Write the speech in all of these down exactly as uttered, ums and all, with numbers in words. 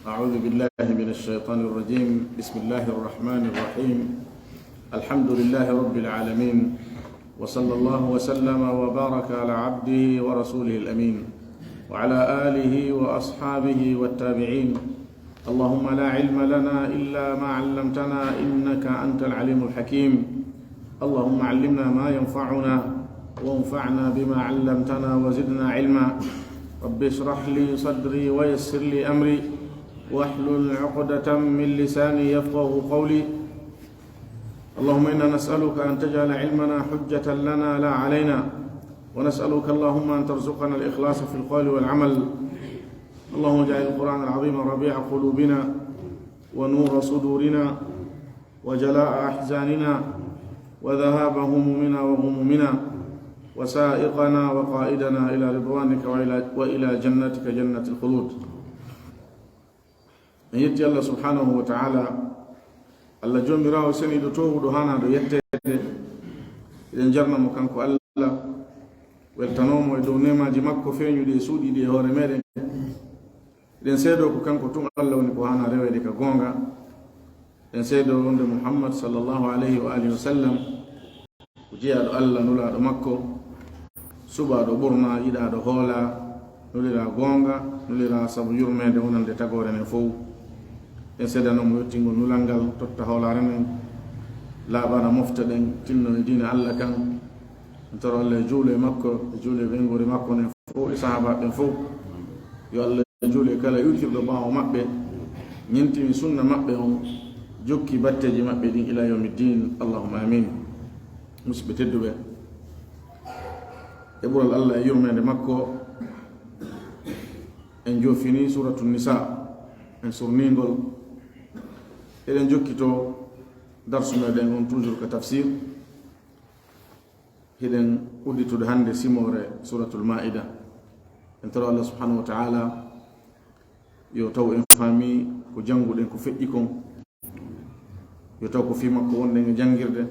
أعوذ بالله من الشيطان الرجيم. بسم الله الرحمن الرحيم. الحمد لله رب العالمين. وصلى الله وسلم وبارك على عبده ورسوله الأمين وعلى آله وأصحابه والتابعين. اللهم لا علم لنا إلا ما علمتنا إنك أنت العليم الحكيم. اللهم علمنا ما ينفعنا وانفعنا بما علمتنا وزدنا علما. رب اشرح لي صدري ويسر لي أمري واحلل عقدة من لساني يفقه قولي. اللهم إنا نسألك أن تجعل علمنا حجة لنا لا علينا، ونسألك اللهم أن ترزقنا الإخلاص في القول والعمل. اللهم اجعل القرآن العظيم ربيع قلوبنا ونور صدورنا وجلاء أحزاننا وذهاب همومنا وغمومنا وسائقنا وقائدنا إلى رضوانك وإلى، وإلى جنتك جنة الخلود. En yetti Allah subhanahu wa ta'ala, Allah Joomiraawo seniiɗo toowuɗo haanaaɗo yetteede. Eɗen jarna mo kanko Allah, weltanoo mo e dow neemaaji makko feeñuɗi e suuɗiiɗi e hoore meɗen. Eɗen seedoo ko kanko tun Allah woni ko haanaa reweede ka goonga. Eɗen seedoo wonde Muhammad sallallahu alayhi wa alihi wa sallam ko jeyaaɗo Allah, nulaaɗo makko, suɓaaɗo ɓurnaa, yiɗaaɗo hoolaa, nuliraa goonga, nuliraa sabu yurmeende wonande tagoore nden fow. En seedanoo mo yottingol nulal ngal, totta hoolaare nden, laaɓana mofte ɗen, tinno e diina Allah kan. En toro Allah e juulo e makko, e juulo e ɓeynguure makko nden fow, e sahaabaaɓe ɓen fow. Yo Allah juulo e kala iwtirɗo ɓaawo maɓɓe, ñentini sunna maɓɓe on, jokki batteeji maɓɓe ɗin ila yawmi ddin. Allahumma amin. Musidɓe tedduɓe, e ɓural Allah e yurmeende makko, en joofini Suratu Nisa, en surningol. Eɗen jokkito darsu meɗen on toujours ka tafsir. Hiɗen udditude hannde simoore Suratul Maa'ida. En toro Allah subhanahu wa ta'ala yo taw en faami ko jannguɗen ko feƴƴi kon. Yo taw ko fii makko wonɗen e janngirde.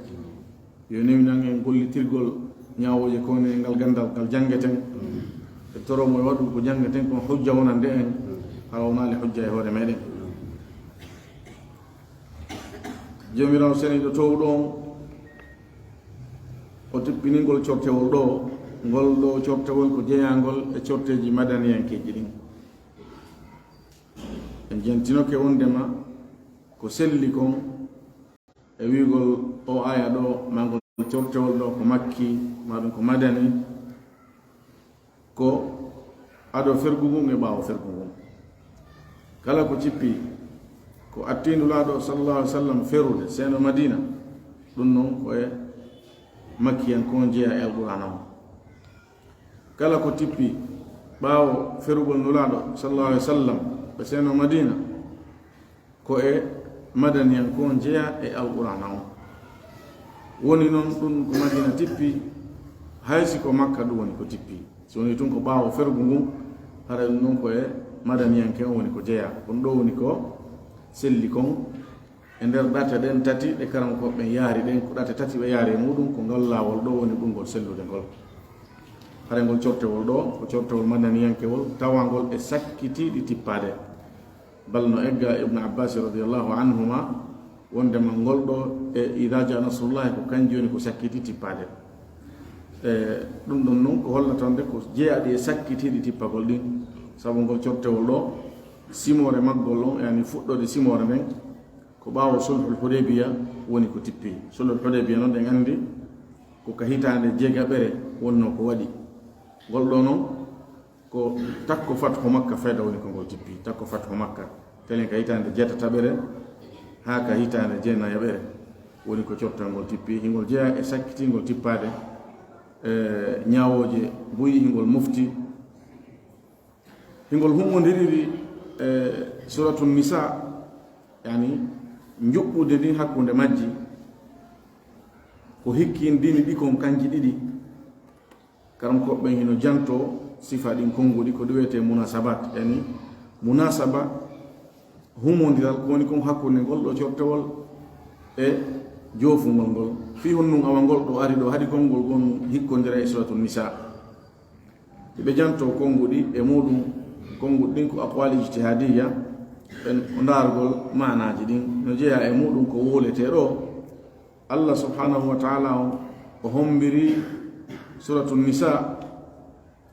Yo newinan en gollitirgol ñaawooje kowne e ngal ganndal ngal janngeten. En toro mo yo waɗu ko janngeten kon hujja wonande en, hara wonaali hujja e hoore meɗen. Joomiraawo seniiɗo toowuɗo on, o tippini ngol cortewol ɗoo. Ngol ɗoo cortewol ko jeyaangol e corteeji madaniyankeeji ɗin. En jantinoke wondema ko selli kon e wi'ugol o aya ɗoo, ma ngol cortewol ɗoo ko makki, ma ɗum ko madani, ko ado fergu ngun e ɓaawo fergu ngun. Kala ko cippi ko attii Nulaaɗo sallallahu alaihi wasallam ferude seeno Madina, ɗum non ko e makkiyankon jeya e Alqur'aana on. Kala ko tippi ɓaawo ferugol Nulaaɗo sallallahu alaihi wasallam ɓe seeno Madina, ko e madaniyankon jeya e Alqur'aana on. Woni non ɗum ko Madina tippi, hay si ko Makka ɗum woni ko tippi. Si woni tun ko ɓaawo fergu ngun, hara ɗum non ko e madaniyanke on woni ko jeya. Ɗum ɗoo woni ko selli kon e nder ɗate ɗen tati ɗe karamokooɓe ɓen yaari ɗen, ko ɗate tati ɓe yaari e muɗum, ko ngal laawol ɗoo woni ɓurngol sellude ngol. Hara ngol cortewol ɗoo, ko cortewol madaniyankewol, tawangol e sakkitiiɗi tippaade. Bal no egga Ibn Abbas radiyallahu anhuma wondema ngol ɗoo e Idha jaa nasrullahi ko kanji woni ko sakkiti tippaade. E, ɗum ɗon non ko hollata wonde ko jeyaaɗi e sakkitiiɗi tippagol ɗin, sabu ngol cortewol ɗoo, simoore maggol on, yani fuɗɗoode simoore nden, ko ɓaawo Sulhul Hudaybiya woni ko tippi. Sulhul Hudaybiya non, ɗen anndi ko ka hitaande jeegaɓere wonnoo ko waɗi. Ngol ɗoo non, ko takko Fathu Makka fayda woni ko ngol tippi. Takko Fathu Makka, telen ka hitaande jeetataɓere haa ka hitaande jeenayaɓere woni ko cortol ngol tippi. Hingol jeyaa e sakkitingol tippaade, e, ñaawooje buy hingol mofti. Hingol hummondiriri e Suratu Nisa, yani, njuɓɓude ndin hakkunde majji, ko hikkindiini ɗi kon kanji ɗiɗi. Karamokooɓe ɓen hino jantoo sifa ɗin konnguɗi, ko ɗi wi'etee munasabat, yani munasaba, humondiral ko woni kon hakkunde ngol ɗoo cortewol e joofungol ngol. Fii honɗun awa ngol ɗoo ari ɗoo, haɗi konngol ngon hikkondira e Suratu Nisa? Hiɓe jantoo konnguɗi e muɗum, konnguɗi ɗin ko aqwal ijtihadiyya, En o ndaargol maanaaji ɗin no jeyaa e muɗum ko wowletee ɗoo. Allah subhanahu wa ta'ala on o hombiri Suratul Nisa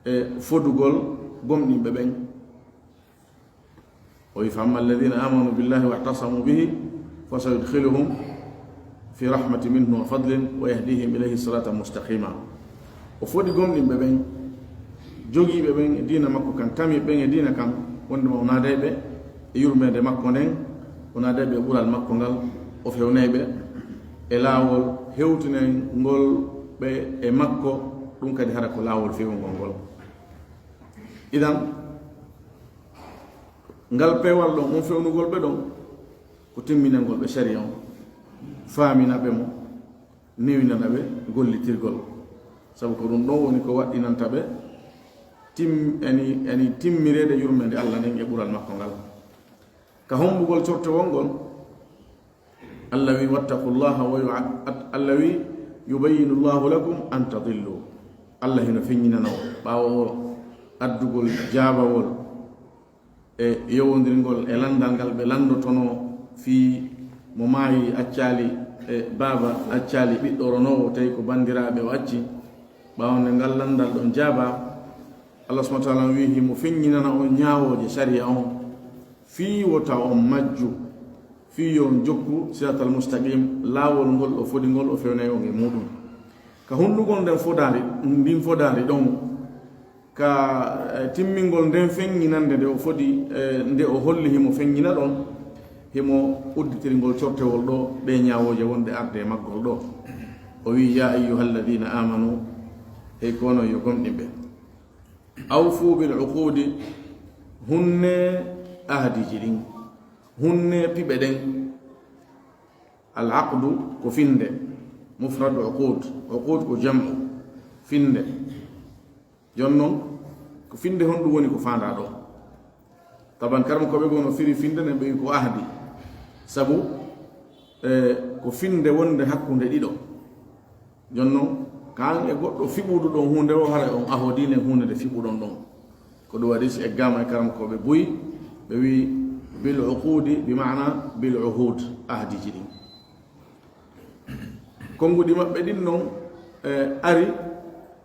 e fodugol gomɗinɓe ɓen. O wi, "Fa amma alladhina amanu billahi wa'tasamu bihi, fa sayudkhiluhum fi rahmati minhu wa fadlin wa yahdihim ilayhi siratan mustaqima." O fodi gomɗinɓe ɓen, jogiiɓe ɓen e diina makko kan, tami ɓen e diina kan, wonde ma o naaday ɓe e yurmeende makko nden, o naaday ɓe e ɓural makko ngal, o fewnay ɓe e laawol hewtinay ngol ɓe e makko, ɗum kadi hara ko laawol fewngol ngol. Idan, ngal peewal ɗon, on fewnugol ɓe ɗon, ko timminangol ɓe sariya on, faamina ɓe mo, newinana ɓe gollitirgol. Sabu ko ɗum ɗon woni ko waɗɗinanta ɓe tim-, yani, yani timmireede yurmeende Allah nden e ɓural makko ngal. Ka hombugol cortewol ngol, Allah wi, "Wattaqullaha wa yu'a-, at-, Allah wi, 'Yubayyinu Allahu lakum an tadillu.'" Allah hino feññinana o ɓaawo o addugol jaabawol e yowondirngol e lanndal ngal ɓe lanndotonoo fii mo maayi accaali e baaba, accaali ɓiɗɗo ronoowo, tawi ko banndiraaɓe o acci. Ɓaawo nde ngal lanndal ɗon jaabaa, Allah subhanahu wa ta'ala wi himo feññinana on ñaawooje sariya on fii wota on majju, fii yo on jokku siratal mustaqim, laawol ngol o fodi ngol o fewnay on e muɗum. Ka hunndugol nden fodaari, ndin fodaari ɗon, ka, eh, timmingol nden feññinande nde o fodi, eh, nde o holli himo feññina ɗon, himo udditiri ngol cortewol ɗoo, ɗee ñaawooje wonde arde e maggol ɗoo. O wi, "Ya ayyuhalladhina amanu, hey ko onon yo gomɗinɓe. Awfu bil uqudi, hunne ahdiiji ɗin, hunne piɓe ɗen." Al aqdu ko finde, mufrad uqud, uqud ko jam'u, finde. Jon non, ko finde honɗum woni ko faandaa ɗoo? Taban karamokooɓe goo no firi finde nden ɓe wi ko ahdi. Sabu, eh, ko finde wonde hakkunde ɗiɗo. Jon non, ka an e goɗɗo fiɓuɗo ɗon huunde o, haray on ahodii nden huunde nde fiɓuɗon ɗon. Ko ɗum waɗi si eggaama e karamokooɓe buy, ɓe wi bil uqudi bi maana bil uhud, ahdiiji ɗin. Konnguɗi maɓɓe ɗin non, eh, ari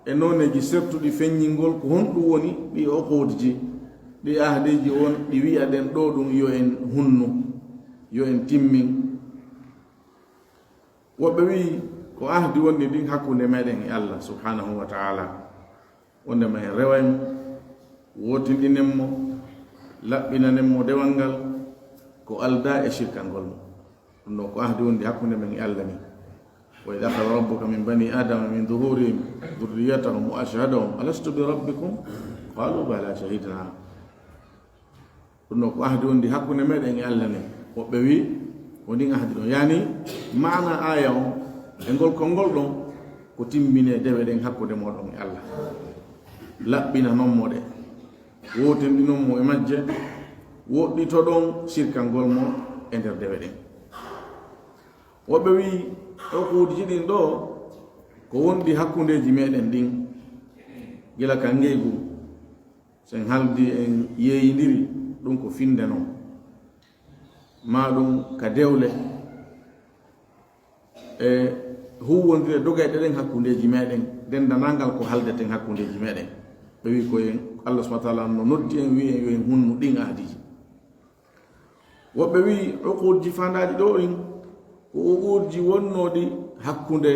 e nooneeji sertuɗi feññingol ko honɗum woni ɗi uqudji, ɗi ahdiiji on ɗi wi'aɗen ɗoo ɗum yo en hunnu, yo en timmin. Woɓɓe wi'i ko ahdi wonɗi ndin hakkunde meɗen e Allah subhanahu wa ta'ala. Wonndema en reway mo, wootinɗinen mo, laɓɓinanen mo dewal ngal, ko aldaa e sirkangol mo. Ɗum ɗoo ko ahdi wonndi hakkunde men e Allah ni. "Wa idh akhadha rabbuka min bani Adama min dhuhurihim dhurriyyatahum wa ashhadahum alastu bi rabbikum? Qalu bala shahidna." Ɗum ɗoo ko ahdi wonndi hakkunde meɗen e Allah ni. Woɓɓe wi'i, ko ndin ahdi ɗon. Yani, maana aaya on, e ngol konngol ɗon, ko timmine dewe ɗen hakkunde mooɗon e Allah. Laɓɓinanon mo ɗe. Wootinɗinon mo e majje. Woɗɗitoɗon sirkangol mo e nder dewe ɗen. Woɓɓe wi'i, uquudiji ɗin ɗoo, ko wonɗi hakkundeeji meɗen ɗin, gila ka ngeygu. Sen haldi en yeeyindiri, ɗum ko finde non. Maa ɗum ka dewle e huuwondire dogayɗe ɗen hakkundeeji meɗen, denndanangal ko haldeten hakkundeeji meɗen. Ɓe wi'i ko en, Allah subhanahu wa ta'ala no noddi en, wi'i en yo en hunnu ɗin ahdiiji. Woɓɓe wi'i uquudji faandaaɗi ɗoo ɗin, ko uquudji wonnooɗi hakkunde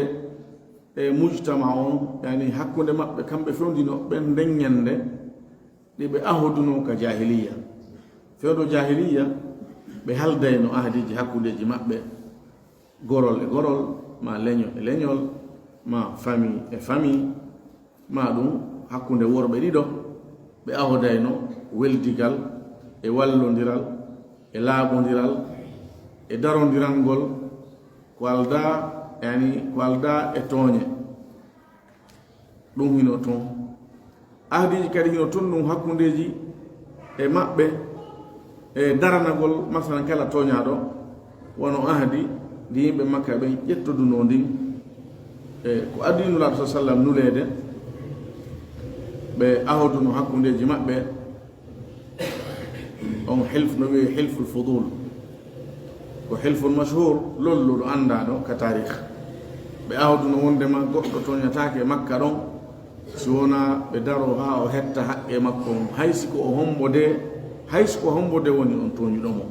e mujtama on, yani hakkunde maɓɓe kamɓe fewndinooɓe ɓen nden ñannde, ɗi ɓe ahodunoo ka jaahiliyya. Fewndo jaahiliyya, ɓe haldayno ahdiiji hakkundeeji maɓɓe, gorol e gorol, maa leñol e leñol, maa famille e famille, maa ɗum hakkunde worɓe ɗiɗo, ɓe ahodayno weldigal e wallondiral e laaɓondiral e darondirangol ko aldaa, yani ko aldaa e tooñe. Ɗum hino ton. Ahdiiji kadi hino ton ɗum hakkundeeji e maɓɓe e daranagol, masalan, kala tooñaaɗo, wano ahdi ndi yimɓe Makka ɓen ƴettodunoo ndin. E ko adii Nulaaɗo sa sallam nuleede, ɓe ahoduno hakkundeeji maɓɓe. On hilf no wi'ee Hilful Fudul. Ko Hilful Mashhur, lolluɗo anndaano ka taarikh. Ɓe ahduno wondema goɗɗo toɲataake e Makka ɗon, si wonaa ɓe daroo haa o hetta haqqee makko on, hay si ko o hombo de, hay si ko hombo de woni on toɲuɗo mo.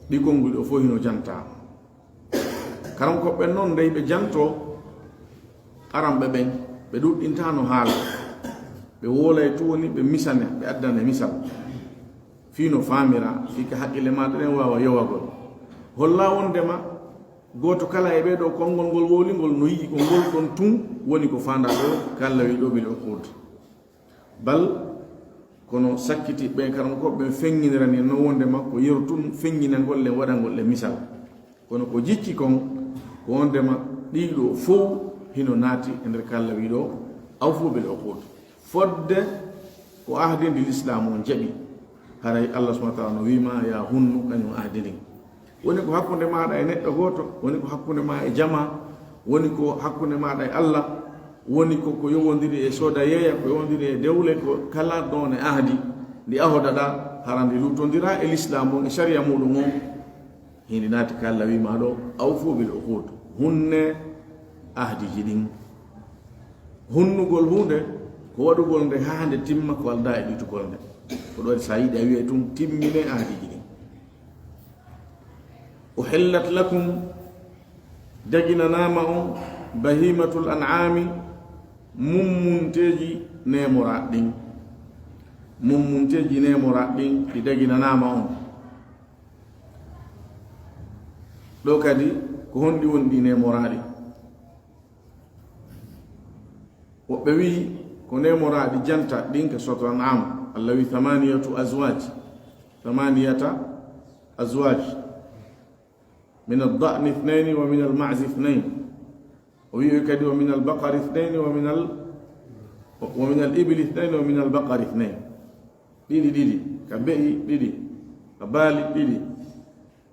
Ɗi konguɗi o fow hino jantaa. Karamokooɓe ɓen non, ndey ɓe jantoo, aran ɓe ɓen, ɓe ɗuɗɗintaano haala. Ɓe woolay tun woni ɓe misane, ɓe addane misal. Fii no faamira, fii ka haqqille maaɗa ɗen waawa yowagol. Holla wondema, gooto kala e ɓee ɗoo konngol ngol wowlingol no yi'i ko ngol ɗon tun woni ko faandaa ɗoo, ka Alla wi'i ɗoo bil uqud. Bal, kono sakkitiiɓe ɓen, karamokooɓe ɓen feŋŋinirani en non wondema ko yeru tun feŋŋinangol ɗen, waɗangol ɗen misal. Kono ko jikki kon, ko wondema ɗii ɗoo fow hino naati e nder ka Alla wi'i ɗoo, "Awfu bil uqud." Fodde ko ahdi ndi Lislaamu on jaɓi, haray Allah subhanahu wa ta'ala no wi'i ma, "Yaa hunnu kaɲun ahdi ndin." Woni ko hakkunde maaɗa e neɗɗo gooto, woni ko hakkunde maa e jamaa, woni ko hakkunde maaɗa e Alla, woni ko, ko yowondiri e sooda yeeya, ko yowondiri e dewle, ko kala ɗon e ahdi ndi ahodaɗaa, hara ndi luutondiraa e Lislaamu on, e sariya muuɗum on. Hindi naati ka Alla wi'i ma ɗoo, "Awfu bil uqud." Hunne ahdiiji ɗin. Hunnugol huunde ko waɗugol nde haa nde timma, ko aldaa e ɗitugol nde. Ko ɗoo waɗi si a yiɗi a wi'a tun, "Timmine ahdiiji ɗin." "Uhillat lakum", daginanaama on, "bahimatul an'ami", mummunteeji neemoraaɗi ɗin. Mummunteeji neemoraaɗi ɗin, ɗi daginanaama on. Ɗoo kadi, ko honɗi woni ɗi neemoraaɗi? Woɓɓe wi'i ko neemoraaɗi janta ɗin ka Suratul An'am, Alla wi'i, "Thamaniyatu azwaj, thamaniyata azwaj, min ad-da'ni ithnayni wa min al-ma'zi ithnayn." O wi'i kadi, "Wa min al-baqari ithnayni wa min al-, wa min al-ibili ithnayni wa min al-baqari ithnayn." Ɗiɗi, ɗiɗi. Ka be'i, ɗiɗi. Ka baali, ɗiɗi.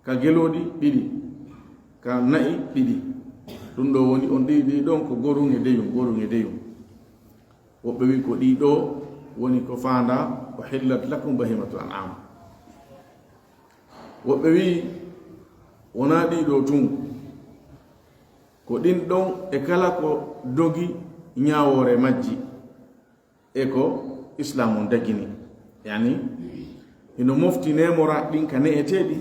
Ka gelooɗi, ɗiɗi. Ka na'i, ɗiɗi. Ɗum ɗoo woni on ɗiɗi ɗiɗi ɗon ko gorun e deyun, gorun e deyun. Woɓɓe wi'i ko ɗii ɗoo woni ko faandaa, "Uhillat lakum bahimatul an'am." Woɓɓe wi'i wonaa ɗii ɗoo tun, ko ɗin ɗon e kala ko dogi ɲaawoore majji. E ko Islaam on dagini, yani, hino mofti neemoraa ɗin ka ne'eteeɗi,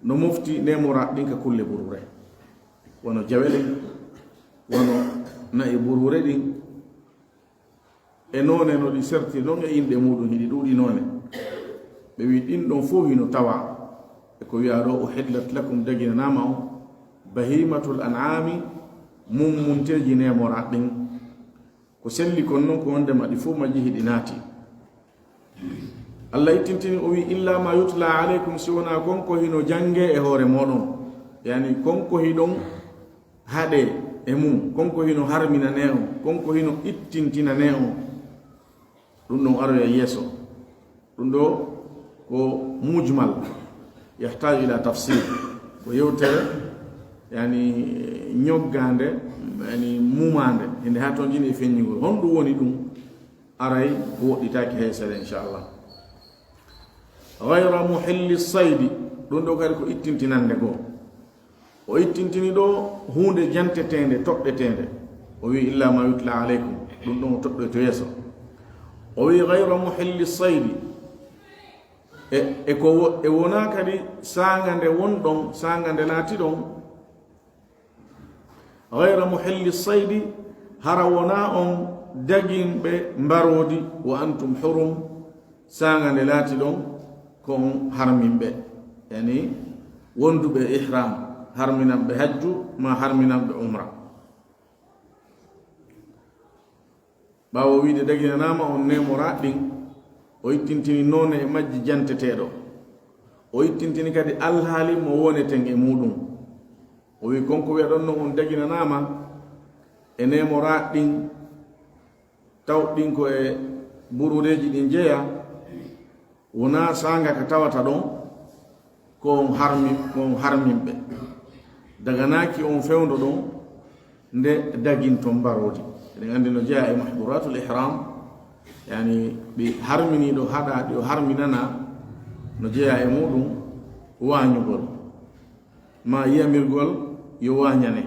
no mofti neemoraa ɗin ka kulle buruure. Wano jawe ɗen, wano na'i buruure ɗin, e noone no ɗi serti non e inɗe muuɗum, hiɗi ɗuuɗi noone. Ɓe wi'i ɗin ɗon fow hino tawaa. E ko wi'aa ɗoo, "Uhillat lakum", daginanaama on, "bahimatul an'ami", mummunteeji neemoraa ɗin. Ko selli kon non ko wondema ɗi fow majji hiɗi naati. Allah ittintini, o wi'i, "Illa ma yutla alaykum", si wonaa kon ko hino janngee e hoore mooɗon. Yani kon ko hiɗon haɗee e mun, kon ko hino harminanee on, kon ko hino ittintinanee on. Ɗum ɗon aroya yeeso. Ɗum ɗoo ko mujmal, yahtaju ila tafsir. Ko yewtere, yani, ñoggaande, yani, mumaande. Hinde haa toon jini e feññingol. Honɗum woni ɗum? Aray ko woɗɗitaaki hay seeɗa, inchallah. Ghayra muhilli saydi. Ɗum ɗoo kadi ko ittintinande goo. O ittintini ɗoo huunde janteteende, toɗɗeteende. O wi'i, "Illa ma yutla alaykum." Ɗum ɗon o toɗɗoy to yeeso. O wi'i, "Ghayra muhilli saydi." E, e ko wo-, e wonaa kadi saanga nde wonɗon, saanga nde laatiɗon. "Ghayra muhilli saydi", hara wonaa on daginɓe mbaroodi, "wa antum hurum", saanga nde laatiɗon ko on harminɓe, yani wonduɓe e ihram, harminanɓe hajju, maa harminanɓe umra. Ɓaawo wiide daginanaama on neemoraa ɗin, o ittintini noone e majji janteteeɗo. O ittintini kadi alhaali mo woneten e muuɗum. O wi'i, kon ko wi'aɗon non on daginanaama e neemoraa ɗin, tawɗin ko e buruureeji ɗin jeyaa, wonaa saanga ka tawata ɗon, ko on harmi-, ko on harminɓe. Daganaaki on fewndo ɗon, nde daginton mbaroodi. Eɗen anndi no jeyaa e mahduratul ihram, yani ɗi harminiiɗo haɗaa, ɗi o harminanaa, No jeyaa e muuɗum waañugol, maa yamirgol yo waañane,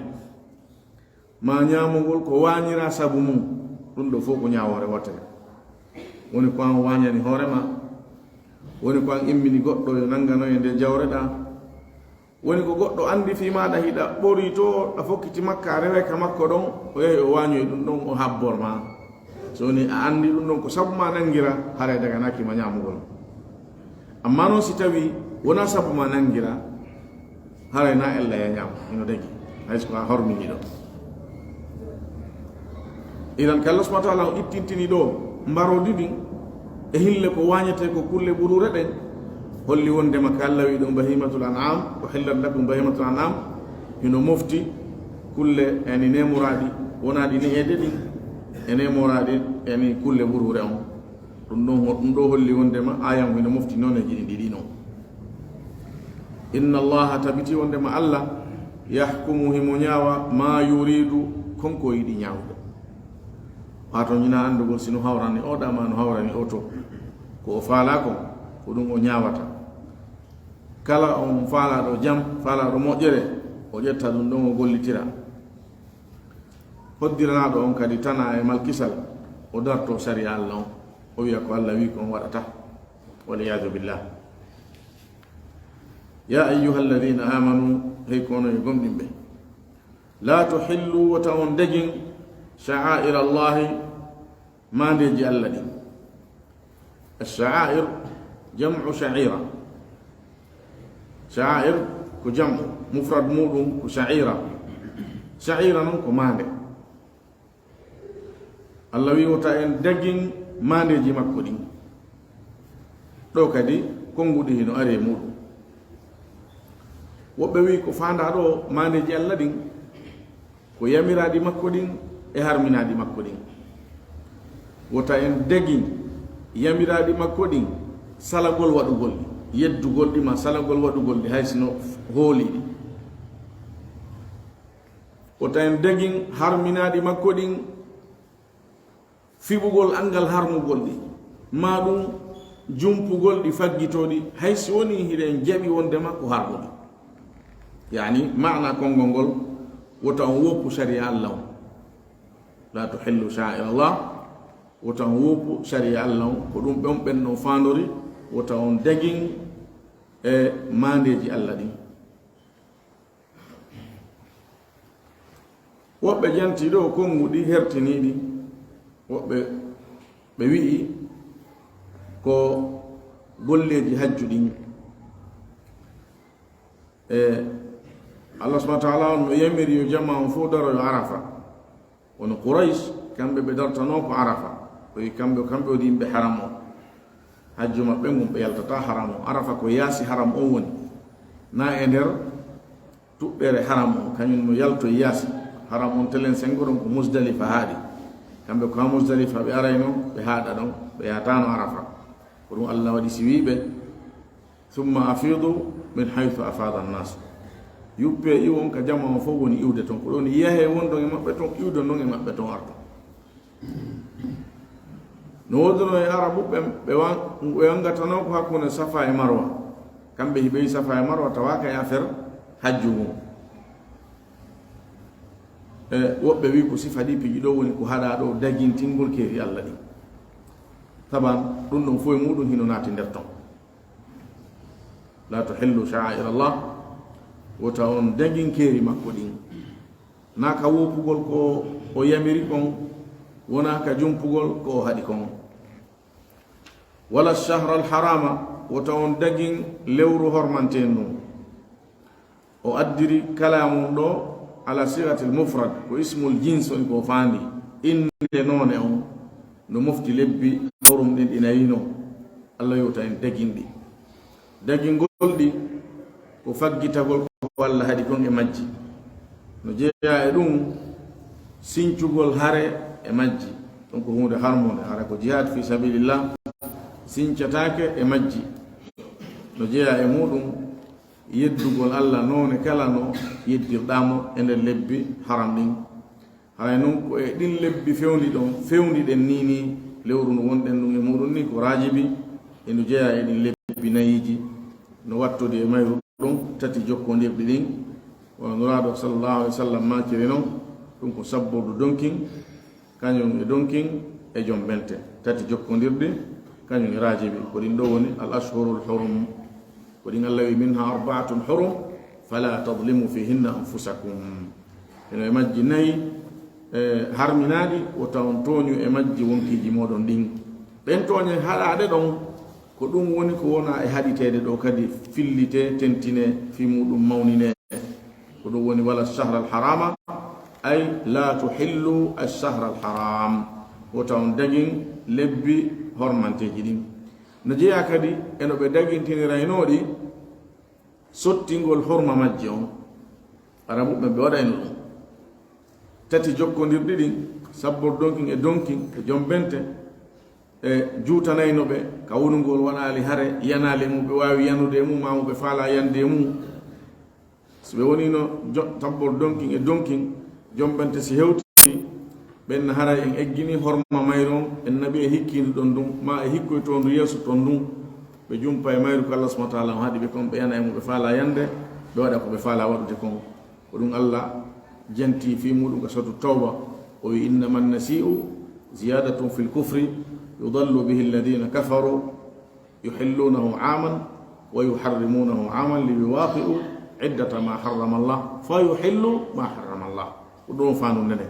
maa ñaamugol ko waañiraa sabu mum, ɗum ɗoo fow ko ñaawoore wootere. Woni ko an waañani hoore maa, woni ko an immini goɗɗo yo nanngano e nde jawreɗaa, woni ko goɗɗo anndi fii maaɗa hiɗa ɓorito, a fokkiti makka, a reway ka makko ɗon, o yahi o waañoyi ɗum ɗon, o habbor maa. So woni a anndi ɗum ɗon ko sabu maa nanngira, haray daganaaki ma ñaamugol. Ammaa non si tawii wonaa sabu maa nanngira, haray naa ella ya ñaam, hino dagi, hay so ko a hormini ɗon. Idan, ko Allah subhanahu wa ta'ala on ittintini ɗoo mbaroodi ɗin e hille ko waañetee ko kulle ɓuruure ɗen, holli wondema ko Allah wi'i ɗon bahimatul an'am, uhillat lakum bahimatul an'am, hino mofti kulle yani neemoraaɗi, wonaa ɗi ne'eede ɗin, e neemoraaɗi yani kulle ɓuruure on. Ɗum ɗon, ɗum ɗoo holli wondema aayan hino mofti nooneeji ɗin ɗiɗi non. Inna Allaha, tabiti wondema Allah, yahkumu, himo ñaawa, ma yuridu, kon ko yiɗi ñaawude. Waato ñina anndugol si no hawrani oo ɗa maa no hawrani oo to. Ko o faalaa kon, ko ɗum o ñaawata. Kala on faalaaɗo jam, faalaaɗo moƴƴere, o ƴetta ɗum ɗon o gollitira. Hoddiranaaɗo on kadi tanaa e malkisal, o dartoo sariya Allah on, o wi'a ko Allah wi'i kon waɗata. Wal iyaadu billah. Ya ayyuhalladhina amanu, hey ko onon e gomɗinɓe. La tuhillu, wota on dagin, sha'aira Allahi, maandeeji Allah ɗin. Ash-sha'air, jam'u sha'ira. Sha'air ko jam'u, mufrad muɗum ko sha'ira. Sha'ira non ko maande. Allah wi'i wota en dagin maandeeji makko ɗin. Ɗoo kadi, konnguɗi hino ari e muɗum. Woɓɓe wi'i ko faandaa ɗoo maandeeji Allah ɗin, ko yamiraaɗi makko ɗin e harminaaɗi makko ɗin. Wota en dagin yamiraaɗi makko ɗin, salagol waɗugol ɗi, yeddugol ɗi maa salagol waɗugol ɗi, hay si no hooli ɗi. Wota en dagin harminaaɗi makko ɗin, fiɓugol anngal harmugol ɗi, maa ɗum jumpugol ɗi, faggitoo ɗi, hay si wonii hiɗen jaɓi wondema ko harmuɗi. Yaani, maana konngol ngol, wota on woppu sariya Allah on. La tuhillu sha'aira Allah, wota on woppu sariya Allah on, ko ɗum ɓen ɓen no faandori, wota on dagin e maandeeji Allah ɗin. Woɓɓe jantii ɗoo konnguɗi hertiniiɗi, woɓɓe ɓe wi'i ko golleeji hajju ɗin. E Allah subhanahu wa ta'ala on no yamiri yo jamaa on fow daroyo Arafa. Kono Quraysh, kamɓe ɓe dartanoo ko Arafa. Ko kamɓe, kamɓe woni yimɓe haram on. Hajju maɓɓe ngun ɓe yaltataa haram on. Arafa ko yaasi haram on woni. Naa e nder tuɓɓere haram on, kañum no yaltoy yaasi. Haram on telen sengo ɗon ko Musdalifa haaɗi. Kamɓe ko haa Musdalifa ɓe arayno, ɓe haaɗa ɗon, ɓe yahataano Arafa. Ko ɗum Allah waɗi si wi'i ɓe, "Thumma afidu min haythu afada an-nas." Yuppee iwon ka jamaa on fow woni iwde ton. Ko ɗon yahee wondon e maɓɓe ton, iwdon non e maɓɓe ton arton. No woodunoo e Arabu ɓen, ɓe wan-, ɓe wangatanoo ko hakkunde Safa e Marwa. Kamɓe hiɓe Safa e Marwa tawaaka e affaire hajju ngun. E woɓɓe wi'i ko sifa ɗi piiji ɗoo woni ko haɗaa ɗoo dagintingol keeri Allah ɗin. Taban ɗum ɗon fow e muɗum hino naati nder ton. La tuhillu sha'air Allah, wota on dagin keeri makko ɗin. Naa ka woopugol ko o yamiri kon, wonaa ka jumpugol ko o haɗi kon. Wala shahra al harama, wota on dagin lewru hormanteen ndun. O addiri kalaamu ɗoo ala sigatil mufrad, ko ismul jins woni ko faandi. Innde noone on no mofti lebbi horum ɗin ɗi nayi non. Allah yowta en daginɗi. Dagingol ɗi ko faggitagol ko Allah haɗi kon e majji. No jeyaa e ɗum sincugol hare e majji. Ɗum ko huunde harmunde, hara ko jihad fi sabilillah sincataake e majji. No jeyaa e muɗum yeddugol Allah noone kala no yeddirɗaa mo e nder lebbi haram ɗin. Haray non ko e ɗin lebbi fewndi ɗon, fewndi ɗen nii nii, lewru ndu wonɗen ɗum e muɗum nii ko raajibi, e ndu jeyaa e ɗin lebbi nayiiji, no wattodi e mayru ɗum, tati jokkondirɗi ɗin. Wano Nulaaɗo sallallahu alaihi wasallam maakiri non, ɗum ko sabbordu donkin, kañum e donkin e jombente. Tati jokkondirɗi, kañum e raajibi. Ko ɗin ɗoo woni al ashhurul hurum. Ko ɗin Allah wi, "Minha arba'atun hurum, fala tadlimu fihinna anfusakum." Hino e majji nayi, e, harminaaɗi, wota on tooñu e majji wonkiiji mooɗon ɗin. Ɗen tooñe haɗaaɗe ɗon, ko ɗum woni ko wona e haɗiteede ɗoo kadi fillitee, tentinee, fii muuɗum mawninee. Ko ɗum woni, "Wala shahra al harama", ay, "La tuhillu ash shahra al haram." Wota on dagin lebbi hormanteeji ɗin. No jeyaa kadi e no ɓe dagintiniraynoo ɗi, sottingol horma majji on, Arabuɓe ɓe waɗayno ɗum. Tati jokkondirɗi ɗin, sabbor donkin e donkin e jombente, e juutanayno ɓe, ka wonugol waɗaali hare, yanaali e mum, ɓe waawi yanude e mum, maa mo ɓe faalaa yande e mum. Si ɓe woniino jo-, sabbor donkin e donkin, jombente si hewti, ɓen haray en eggini horma mayru on, en naɓi e hikkiindu ɗon ndun, maa e hikkoytoondu yeeso ton ndun, ɓe jumpa e mayru ko Allah subhanahu wa ta'ala on haɗi ɓe kon, ɓe yana e mum, ɓe faalaa yande, ɓe waɗa ko ɓe faalaa waɗude kon. Ko ɗum Allah janti fii muɗum ka Suratu Tawba, o wi, "Innama nasi'u ziyadatun fil kufri, yudallu bihi alladhina kafaru, yuhillunahu aman, wa yuharrimunahu aman, liyuwaqi'u iddata ma harrama Allah, fa yuhillu ma harrama Allah." Ko ɗum faandu nene.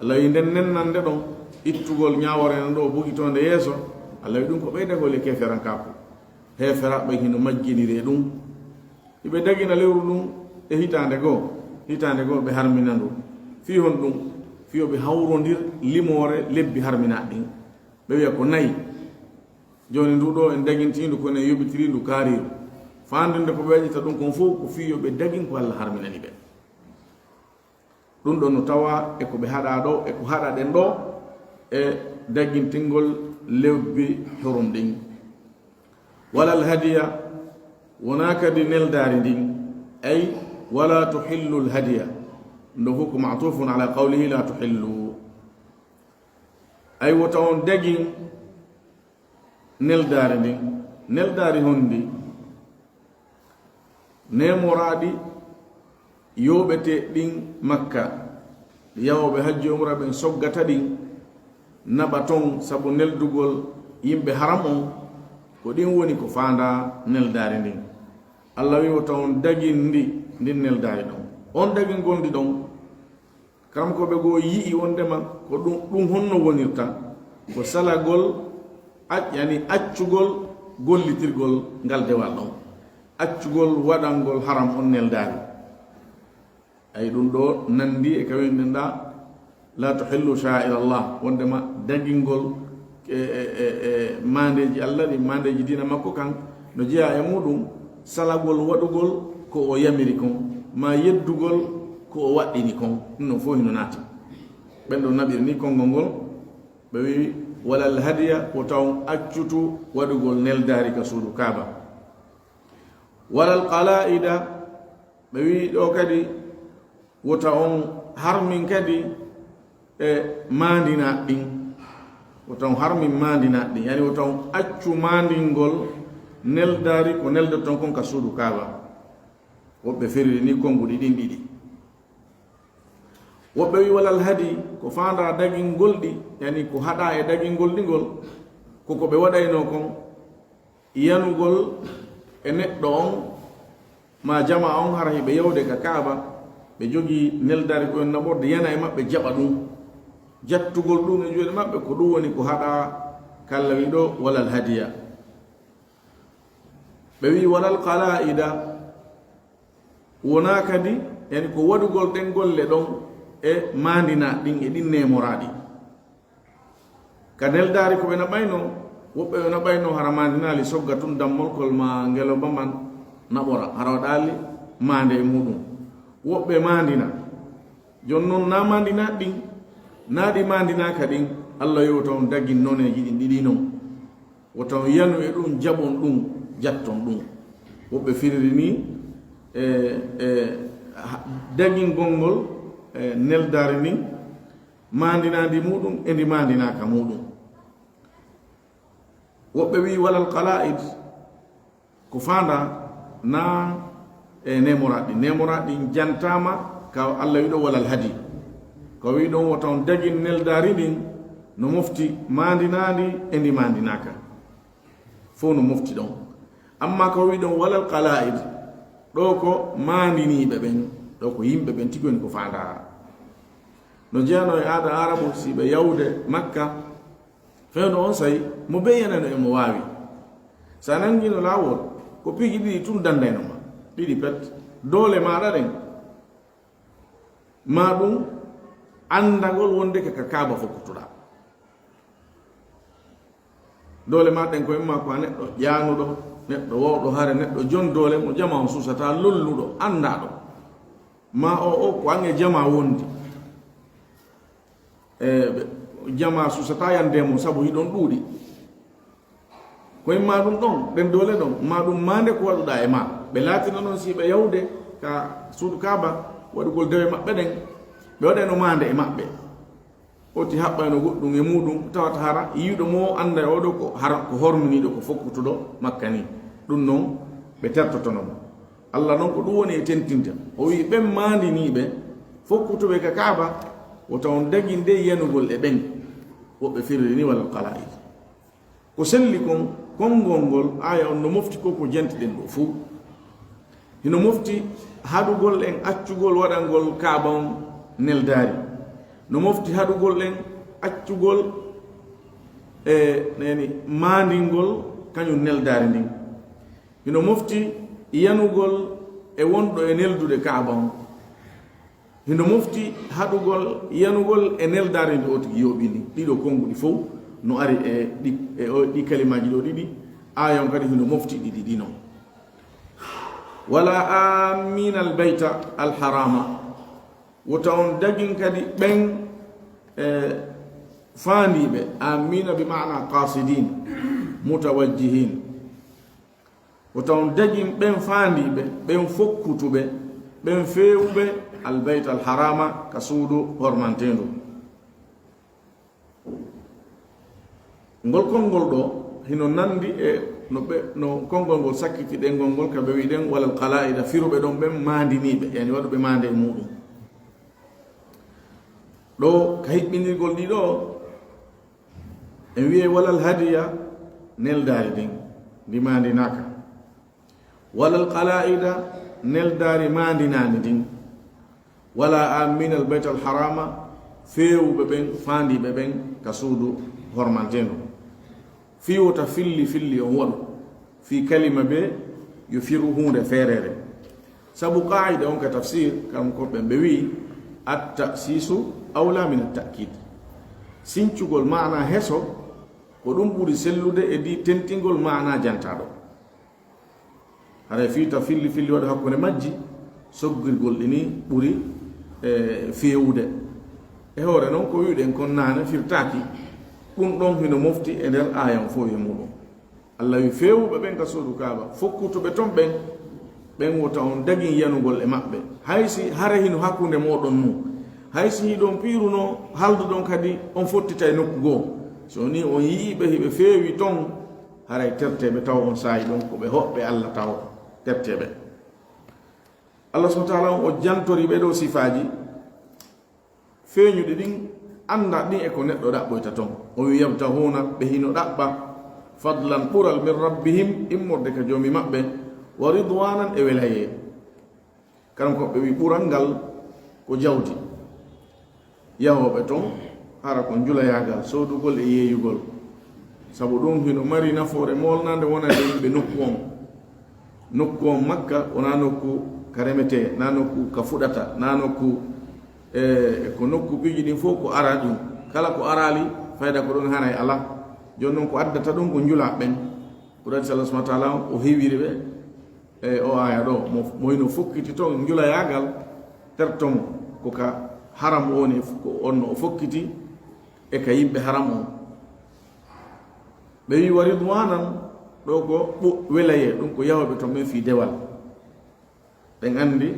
Allah wi nden nennande ɗon, ittugol ñaawoore non ɗo bugitoonde yeeso, Allah wi ɗum ko ɓeydagol e keeferankaaku. Heeferaaɓe hino majjiniri e ɗum. Hiɓe dagina lewru ndun e hitaande goo, hitaande goo ɓe harmina ndu. Fii honɗum? Fii yo ɓe hawrondir limoore lebbi harminaaɗi ɗin. Ɓe wi'a ko nayi. Jooni ndu ɗoo en dagintiindu, kono en yoɓitirii ndu kaariiru. Faandinde ko ɓe waɗirta ɗum kon fow ko fii yo ɓe dagin ko Allah harminani ɓe. Ɗum ɗon no tawaa e ko ɓe haɗaa ɗoo, e ko haɗaɗen ɗoo, e dagintingol lebbi hurum ɗin. Wala al hadiya, wonaa kadi neldaari ndin, ay, wala tuhillu al hadiya. Ɗum ɗoo fow ko ma'tufun ala qawlihi la tuhillu. Ay, wota on dagin neldaari ndin. Neldaari honndi? Neemoraaɗi yooɓetee ɗin Makka, yahooɓe hajji umra ɓen soggata ɗin, naɓa ton sabu neldugol yimɓe haram on, ko ɗin woni ko faandaa neldaari ndin. Allah wi wota on dagin ndi, ndin neldaari ɗon. On dagingol ndi ɗon, Karamokooɓe goo yi'i wondema ko ɗum, ɗum honno wonirta? Ko salagol, ac-, yani accugol gollitirgol ngal dewal ɗon. Accugol waɗangol haram on neldaari. Ay ɗum ɗoo nandi e ka winɗen ɗaa, "La tuhillu sha'air Allah", wondema dagingol e, e, e, e maandeeji Allah ɗin, maandeeji diina makko kan, no jeyaa e muɗum salagol waɗugol ko o yamiri kon, maa yeddugol ko o waɗɗini kon. Ɗum ɗon fow hino naati. Ɓen ɗon naɓiri ni konngol ngol, ɓe wi'i, "Walal hadiya", wota on accutu waɗugol neldaari ka suudu Kaaba. "Walal qala'ida", ɓe wi'i ɗoo kadi, wota on harmin kadi e maandinaaɗi ɗin. Wota on harmin maandinaaɗi ɗin. Yani wota on accu maandingol neldaari ko neldoton kon ka suudu Kaaba. Woɓɓe firiri ni konnguɗi ɗin ɗiɗi. Woɓɓe wi'i walal hadi, ko faandaa dagingol ɗi, yani ko haɗaa e dagingol ɗi ngol, ko ko ɓe waɗaynoo kon. Yanugol e neɗɗo on, maa jamaa on, hara hiɓe yawde ka Kaaba, ɓe jogii neldaari ko en naɓorde, yana e maɓɓe jaɓa ɗum. Jattugol ɗum e juuɗe maɓɓe, ko ɗum woni ko haɗaa kalla wiɗo walal hadiya. Ɓe wi'i walal qala'ida, wonaa kadi, yani ko waɗugol ɗen golle ɗon e maandinaa ɗin e ɗin neemoraaɗi. Ka neldaari ko ɓe naɓaynoo, woɓɓe ɓe naɓaynoo hara maandinaali sogga tun dammolkol maa ngelooba man naɓora, hara waɗaali maande e muuɗum. Woɓɓe maandina. Jooni non naa maandinaa ɗin, naa ɗi maandinaaka ɗin, Alla yo taw on dagin noneeji ɗin ɗiɗi non. Wota on yanu e ɗum, jaɓon ɗum, jatton ɗum. Woɓɓe firiri nii, e, e, ha-, dagingol ngol, e, neldaari ndin, maandinaandi muuɗum e ndi maandinaaka muuɗum. Woɓɓe wi'i walal qala'id, ko faandaa, Naa e neemoraɗi ɗin. Neemoraɗi ɗin jantaama ka Alla wi'i ɗon walal hadi. Ko wi'i ɗon wota on dagin neldaari ndin no mofti maandinaandi e ndi maandinaaka. Fow no mofti ɗon. Amma ko wi'i ɗon walal qala'id, ɗoo ko maandiniiɓe ɓen, ɗoo ko yimɓe ɓen tigi woni ko faandaa. No jeyanoo e aada Aarabu, si ɓe yawde Makka, fewndo on saa'i, mo beyanano e mo waawi. Sa nangino laawol, ko piiji ɗiɗi tun dandayno ma. Ɗiɗi pet. Doole maaɗa ɗen, maa ɗun anndagol wonde ka, ka Kaaba fokkutuɗaa. Doole maaɗa ɗen ko imma ko a neɗɗo ƴaanuɗo, neɗɗo wowɗo hare, neɗɗo jon doole mo jamaa on suusataa, lolluɗo, anndaaɗo. Maa o, o ko an e jamaa wondi. E, ɓe, jamaa suusataa yande mo sabu hiɗon ɗuuɗi. Ko imma ɗun ɗon, ɗen doole ɗon, maa ɗun maande ko waɗuɗaa e maa. Ɓe laatino non si ɓe yawde ka suudu Kaaba, waɗugol dewe maɓɓe ɗen, ɓe waɗayno maande e maɓɓe. Oti haɓɓayno goɗɗun e muuɗun, tawata hara yi'uɗo mo o annday oo ɗoo ko hara, ko horminiiɗo, ko fokkutuɗo Makka nii. Ɗun non, ɓe tertotono mo. Alla non ko ɗun woni e tentinta. O wi'i ɓen maandiniiɓe, fokkutuɓe ka Kaaba, wota on dagin de yanugol e ɓen. Woɓɓe firiri ni walal qala'id. Ko selli kon, konngol ngol, aaya on no mofti ko ko jantiɗen ɗoo fow. Hino mofti haɗugol en accugol waɗangol Kaaba on neldaari. No mofti haɗugol en accugol e neni maandingol kañun neldaari ndin. Hino mofti yanugol e wonɗo e neldude Kaaba on. Hino mofti haɗugol, yanugol e neldaari ndi o tigi yooɓini. Ɗiɗo konnguɗi fow no ari e ɗi, e o, ɗi kalimaaji ɗoo ɗiɗi. Aaya on kadi hino mofti ɗiɗi ɗi non. Wala aamina al bayta al harama. Wota on dagin kadi ɓen, e, faandiiɓe. Aamina bi maana qasidin, mutawajjihin. Wota on dagin ɓen faandiiɓe, ɓen fokkutuɓe, ɓen feewuɓe Albayt Alharama, ka suudu hormanteendu. Ngol konngol ɗoo hino nanndi e no ɓe, no konngol ngol sakkiti ɗenngol ngol, ka ɓe wi'i ɗen, walal qalaa'ida, firuɓe ɗon ɓen maandiniiɓe, yani waɗuɓe maande e muuɗum. Ɗoo, ka hiɓɓindirgol ɗi ɗoo, en wi'ay walal hadiya, neldaari ndin, ndi maandinaaka. Walal qalaa'ida, neldaari maandinaandi ndin. Wala aamina al-bayta al-harama, feewuɓe ɓen, faandiiɓe ɓen ka suudu hormanteendu. Fii wota filli filli on waɗu. Fii kalima bee yo firu huunde feereere. Sabu qaa'ida on ka tafsir, kanko ɓen ɓe wi'i, at-ta'siisu awla min at-ta'kiid. Sincugol maana heso, ko ɗum ɓuri sellude e di tentingol maana jantaaɗo. Haray fii ta filli filli waɗu hakkunde majji, soggirgol ɗi ni ɓuri, e, feewude. E hoore non ko wi'uɗen kon naane firtaaki. Ɗum ɗon hino mofti e nder aaya on fow e muuɗum. Alla wi'i feewuɓe ɓen ka suudu Kaaba, fokkutuɓe ton ɓen, ɓen wota on dagin yanugol e maɓɓe. Hay si hare hino hakkunde mooɗon nun, hay si hiɗon piiruno halduɗon kadi on fottitay nokku goo. Si wonii on yi'ii ɓe hiɓe feewi ton, haray tertee ɓe taw on saa'i ɗon ko ɓe hoɓɓe Alla taw tertee ɓe. Allah subhanahu wa ta'ala on o jantori ɓee ɗoo sifaaji feeñuɗi ɗin, annda ɗin e ko neɗɗo ɗaɓɓoyta ton. O wi'i, "Yabtahuuna", ɓe hino ɗaɓɓa, "fadlan", ɓural, "min rabbihim", immorde ka Joomi maɓɓe, "wa ridwaanan", e welayee. Karam ko ɓe wi'i ɓural ngal ko jawdi. Yahooɓe ton, hara ko njulayaagal, soodugol e yeeyugol. Sabu ɗum hino mari nafoore moolnaande wonande yimɓe nokku on. Nokku on Makka, wonaa nokku ka remetee, naa nokku ka fuɗata, naa nokku, e, ko nokku piiji ɗin fof ko araa ɗum. Kala ko araali, fayda ko ɗon hanay alaa. Jooni non ko addata ɗum ko njulaa ɓen. Ɓuraade si Allah subhanahu wa ta'ala o hewiri ɓe. E o aaya ɗoo, mo, mo hino fokkiti ton njulayaagal, terto mo, ko ka haram woni, ko on no o fokkiti, e ka yimɓe haram on. Ɓe wi'i, "Wa ridwanan", ɗoo ko ɓu-, welayee, ɗum ko yahooɓe ton ɓen fii dewal. Ɓen anndi,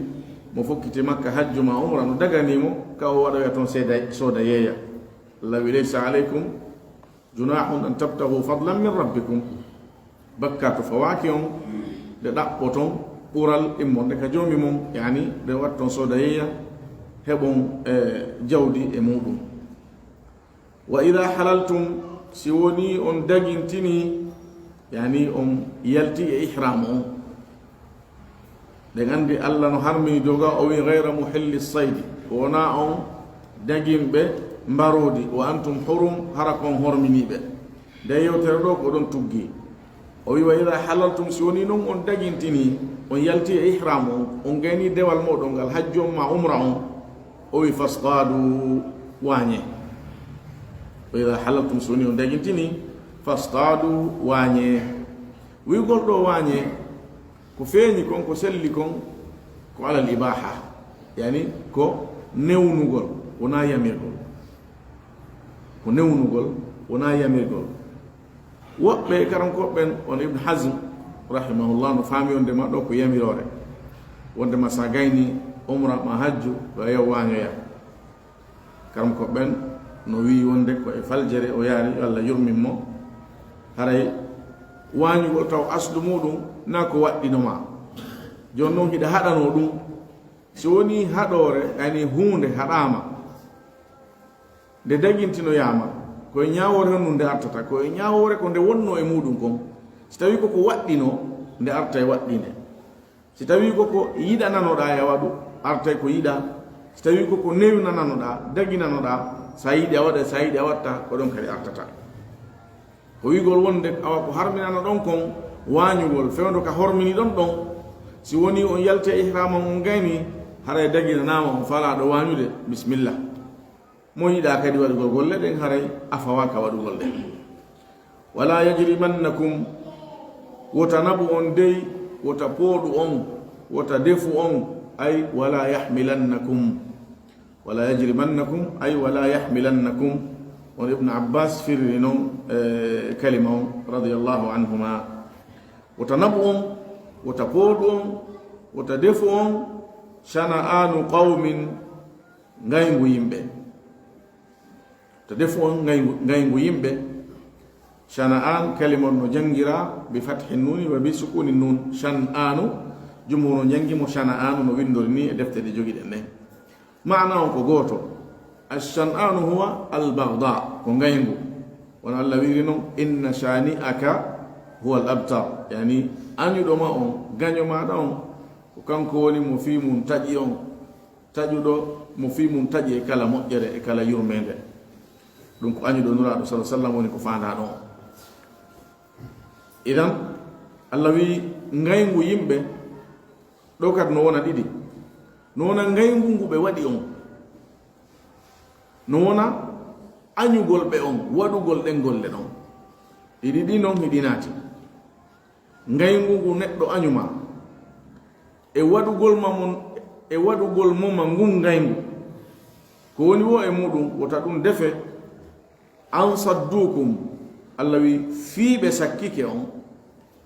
mo fokkiti Makka hajju maa umra, no daganii mo, ka o waɗoya ton seeda, sooda yeeya. Alla wi'i, "Laysa alaykum junahun an tabtagu fadlan min rabbikum." Bakkaatu fawaaki on, nde ɗaɓɓoton ɓural immonde ka Joomi mon, yani nde watton soodayeyya, heɓon, e, jawdi e muuɗum. Wa idaa halaltum, si wonii on dagintinii, yani on yaltii e ihraamu on. Ɗen anndi Alla no harmini doga, o wi'i, "Gayra muhilli saydi." Ko wonaa on daginɓe mbaroodi, "wa antum hurum," hara ko on horminiiɓe. Nde yewtere ɗoo ko ɗon tuggi. O wi'i, "Wa idaa halaltum," si wonii non on dagintinii, on yaltii e ihraamu on, on gaynii dewal mooɗon ngal, hajju on maa umra on, o wi'i, "Fasɗaadu," waañee. "Wa idaa halaltum," si wonii on dagintinii, "fasɗaadu," waañee. Wi'ugol ɗoo waañee, ko feeñi kon, ko selli kon, ko alal ibaaha, yani ko newnugol, wonaa yamirgol. Ko newnugol, wonaa yamirgol. Woɓɓe karankooɓe ɓen, on Ibn Hazm, rahimahullah, no faami wonde ma ɗoo ko yamiroore. Wonde ma sa gayni umra ma hajju, ɗo yo waañoya. Karankooɓe ɓen no wi'i wonde ko e faljere o yaari, yo Alla yurmin mo. Haray waañugol taw aslu muuɗum na ko waɗɗino ma. Jooni non hiɗa haɗanoo ɗum. Si wonii haɗoore, yani huunde haɗaama, nde dagintinoyaama, ko e ñaawoore honɗun nde artata? Ko e ñaawoore ko nde wonnoo e muuɗum kon. Si tawii ko ko waɗɗinoo, nde artay waɗɗinde. Si tawii ko ko yiɗananoɗaa e a waɗu, artay ko yiɗaa. Si tawii ko ko newnananoɗaa, daginanoɗaa, si a yiɗi a waɗay, si a yiɗi a waɗtaa, ko ɗon kadi artata. Ko wi'ugol wonde awa ko harminano ɗon kon waañugol fewndo ka hormini ɗon ɗon. Si wonii on yalti e ihraama on, on gayni, haray daginanaama, on faalaa ɗo waañude, bismillah. Mo yiɗaa kadi waɗugol golle ɗen, haray a fawaaka waɗugol ɗen. Walaa yajrimannakum, wota naɓu on dey, wota pooɗu on, wota defu on, ay, walaa yahmilannakum. Walaa yajrimannakum, ay, walaa yahmilannakum. On Ibn Abbas firiri non, eh, kalima on, radiyallahu anhuma. Wota naɓu on, wota pooɗu on, wota defu on, shana'anu qawmin, ngayngu yimɓe. To defu on ngayngu, ngayngu yimɓe, shana'an, kalima on no janngiraa bi fathi nuuni wa bi sukuuni nuun. Shan'anu, jumhur no janngi mo shana'anu, no winndori nii e defte ɗe jogiɗen ɗen. Maana on ko gooto. Ash-shan'anu huwa al-baghda, ko ngayngu. Wano Alla wi'iri non, "Inna shani'aka huwa al-abtar." Yani, añuɗo ma on, gaño maaɗa on, ko kanko woni mo fii mun taƴi on. Taƴuɗo mo fii mun taƴi e kala moƴƴere, e kala yurmeende. Ɗum ko añuɗo Nulaaɗo, sallallahu alaihi wasallam, woni ko faandaa ɗon. Idan, Alla wi'i ngayngu yimɓe, ɗo kadi no wona ɗiɗi. No wona ngayngu ngu ɓe waɗi on. No wona añugol ɓe on, waɗugol ɗen golle ɗon. Ɗiɗi ɗi non hiɗi naati. Ngayngu ngu neɗɗo añu ma, e waɗugol ma mon, e waɗugol mo ma ngun ngayngu. Ko woni woo e muuɗum, wota ɗum defe, an saddukum, Alla wi, fii ɓe sakkike on,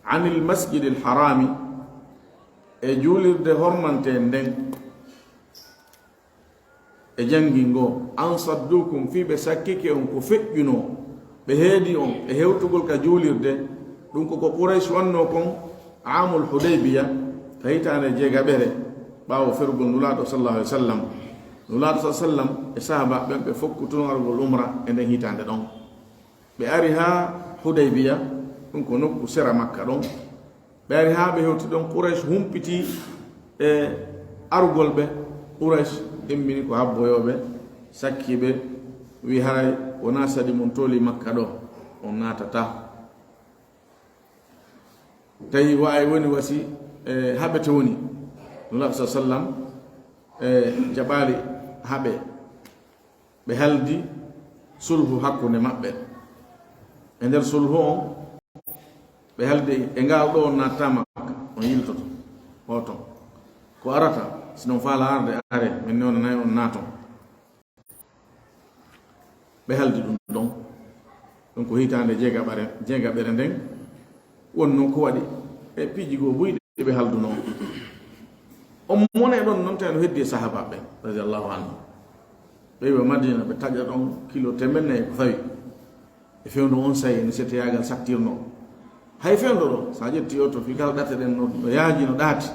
anil masjidil harami, e juulirde hormante nden. E janngi ngoo, an saddukum, fii ɓe sakkike on ko feƴƴunoo, ɓe heedi on e hewtugol ka juulirde, ɗum ko ko Quraysh wannoo kon aamul Hudaybiya, ka hitaande jeegaɓere ɓaawo ferugol Nulaaɗo sallallahu alaihi wasallam. Nulaaɗo sallallahu alaihi wasallam e sahaaba ɓen ɓe fokkutuno argol umra e nden hitaande ɗon. Ɓe ari haa Hudaybiya, ɗum ko nokku sera Makka ɗon. Ɓe ari haa ɓe hewti ɗon, Quraysh humpiti e arugol ɓe. Quraysh immini ko habboyooɓe, sakki ɓe, wi haray wonaa saɗi mon tooli Makka ɗo, on naatataa. Tawi wa'ay woni wasi, e, haɓete woni. Nulaaɗo sallallahu alaihi wasallam, e, jaɓaali haɓe. Ɓe haldi sulhu hakkunde maɓɓe. E nder sulhu on, ɓe haldi e ngal ɗo on naatata Makka, on yiltoto, hoto. Ko arata, si non faala arde, are, min newna nay on naaton. Ɓe haldi ɗum ɗon. Ɗum ko hitaande jeegaɓare, jeegaɓere nden. Wonnoo ko waɗi e piiji goo buy ɗi ɓe haldunoo. On mone ɗon non tawi no heddi e sahaabaaɓe ɓen, radiyallahu anhu. Ɓe iwa Madina, ɓe taƴa ɗon kilo teemeɗɗe nayi ko fawi. E fewndo on sa'i, no setteyaagal sattirnoo. Hay fewndo ɗo, so a ƴetti oto fii kala ɗate ɗen no, no yaaji, no ɗaati.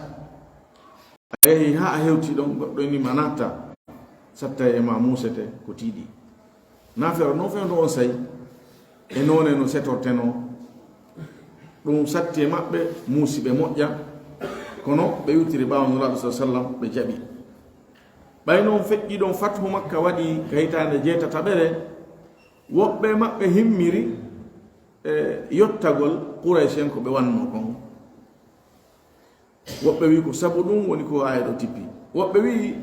A yehi haa a hewti ɗon, goɗɗo inni ma natta, sattay e ma muusete ko tiiɗi. Naafeero non fewndo on say, e noone no setortenoo. Ɗum satti e maɓɓe, muusi ɓe moƴƴa, kono ɓe iwtiri ɓaawo Nulaaɗo sallallaahu alayhi wa sallam, ɓe jaɓi. Ɓay non feƴƴi ɗon Fathu Makka waɗi ka hitaande jeetataɓere, woɓɓe maɓɓe himmiri, e, yottagol Quraysh en ko ɓe wannoo kon. Woɓɓe wi'i ko sabu ɗum woni ko aaya ɗo tippi. Woɓɓe wi'i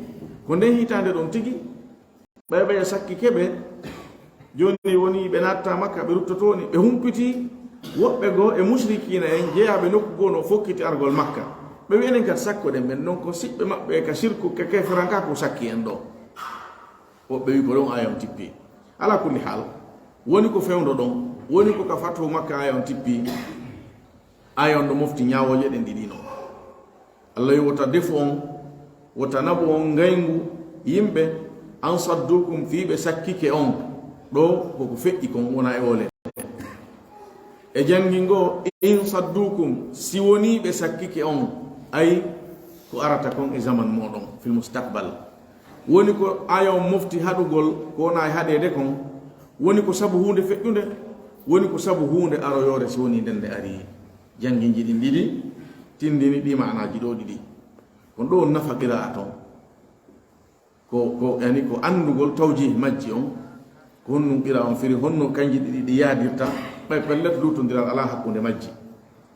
ko nden hitaande ɗon tigi, ɓay ɓay sakki keɓe, jooni woni ɓe natta Makka, ɓe ruttoto ni, ɓe humpiti woɓɓe goo e mushrikiina en jeyaaɓe nokku goo no fokkiti argol Makka. Ɓe wi'i enen kadi sakkoɗen ɓen ɗon ko siɓɓe maɓɓe ka shirku, ka keferanka ko sakki en ɗo. Woɓɓe wi'i ko ɗon aaya on tippi. Ala kulli haal, woni ko fewndo ɗon, woni ko ka Fathu Makka aaya on tippi. Aaya on ɗo mofti ñaawooje ɗen ɗiɗi non. Allah yo wota defu on, wota naɓu on ngayngu yimɓe, an saddukum fii ɓe sakkike on. Ɗo koko feƴƴi kon wona e ole. E janngi ngo, in saddukum, si wonii ɓe sakkike on, ay ko arata kon e zaman mooɗon, fil mustaqbal. Woni ko aaya on mofti haɗugol ko wona e haɗeede kon, woni ko sabu huunde feƴƴunde, woni ko sabu huunde aroyoore si wonii nden nde arii. Jannginji ɗin ɗiɗi tindini ɗi maanaaji ɗo ɗiɗi. Kon ɗo nafa qira'a ton. Ko, ko, yani ko anndugol tawjih majji on, ko honɗun qira'a on firi, honno kanji ɗiɗi ɗi yaadirta, ɓay pellet luutondiral alaa hakkunde majji.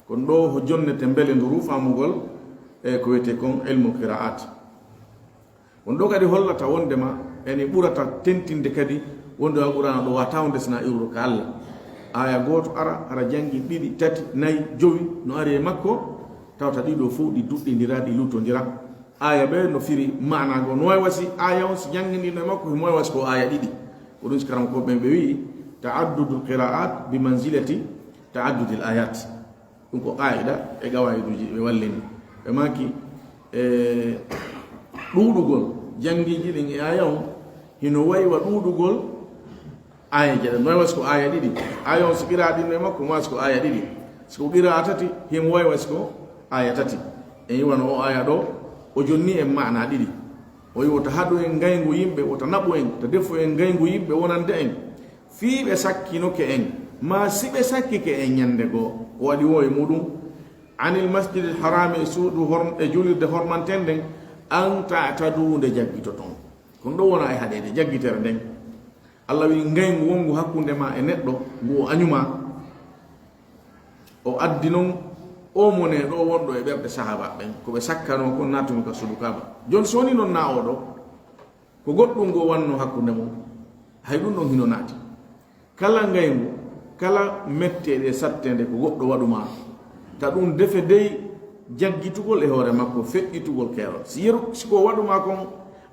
Kon ɗo ho jonnete mbele nduru faamugol e ko wiyetee kon ilmul qira'at. Kon ɗo kadi hollata wondema ene ɓurata tentinde kadi wonde Alqur'aana ɗo wata on desna iwro ka Alla. Aaya gooto ara, hara janngin ɗiɗi, tati, nayi, jowi no ari e makko, tawata ɗiɗo fow ɗi duɗɗindira, ɗi luutondira. Aaya ɓe no firi maanaa goo. No waawi wasi aaya on si jannginiino e makko, himo waawi wasi ko aaya ɗiɗi. Ko ɗun si karamokooɓe ɓen ɓe wi'i, ta'addudul qira'at bi manzilati ta'addudil ayat. Ɗun ko qaa'ida e qawaa'iduuji ɓe wallini. Ɓe maaki, e, ɗuuɗugol janngiiji ɗin e aaya on, hino wayi wa ɗuuɗugol aayeeje ɗen. No wayi si ko aaya ɗiɗi. Aaya on si qiraaɗinno e makko, no wayi si ko aaya ɗiɗi. Si ko qiraa'a tati, himo wayi wa si ko aaya tati. En yi'ii wano o aaya ɗo, o jonni en maanaa ɗiɗi. O wi'i, wota haɗu en ngayngu yimɓe, wota naɓu en, wota defu en ngayngu yimɓe wonande en. Fii ɓe sakkinoke en, maa si ɓe sakkike en ñande goo, ko waɗi woo e muɗum, anil masjidil haraami, e suudu horm-, e julirde hormanten nden, an ta'tadu, nde jaggitoton. Kon ɗo wona e haɗeede jaggitere nden. Alla wi'i, ngayngu wonngu hakkunde maa e neɗɗo, ngu o añu maa, o addi non oo mone ɗo wonɗo e ɓerɗe sahaaba ɓen, ko ɓe sakkanoo kon naatumi ka suudu Kaaba. Jon so woni non naa oo ɗo, ko goɗɗum goo wannoo hakkunde mun, hay ɗum ɗon hino naati. Kala ngayngu, kala metteeɗe e satteende ko goɗɗo waɗu maa, ta ɗum defe dey jaggitugol e hoore makko, feƴƴitugol keerol. Si yeru, si ko waɗu maa kon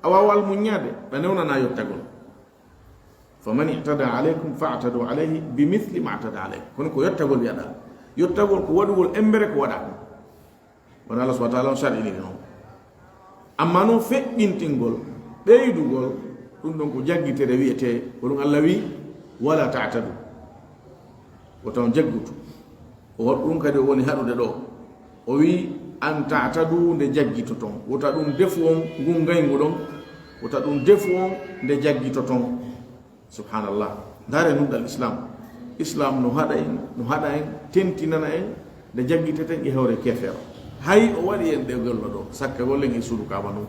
a waawaa muññaade, ɗa newnanaa yottagol. Faman i'tada alaykum fa'tadu alayhi bi mithli ma i'tada alaykum. Kono ko yottagol wi'aɗaa. Yottagol ko waɗugol embere ko waɗaa kon. Wona Allah subhanahu wa ta'ala on shar'iniri non. Amma non feƴƴintingol, ɓeydugol, ɗum ɗon ko jaggitere wi'etee, ko ɗum Allah wi'i, "Wala ta'tadu." Wota on jaggutu. O waɗi ɗum kadi o woni haɗude ɗo. O wi'i, "An ta'tadu," nde jaggitoton. Wota ɗum defu on ngun ngayngu ɗon. Wota ɗum defu on nde jaggitoton. Subhanallah. Ndaare nunɗal Islam. Islam no haɗa en, no haɗa en, tentinana en, nde jaggiteten e hoore keefeero. Hay o waɗi en ɗe gollo ɗo, sakkagol en e suudu Kaaba ndun.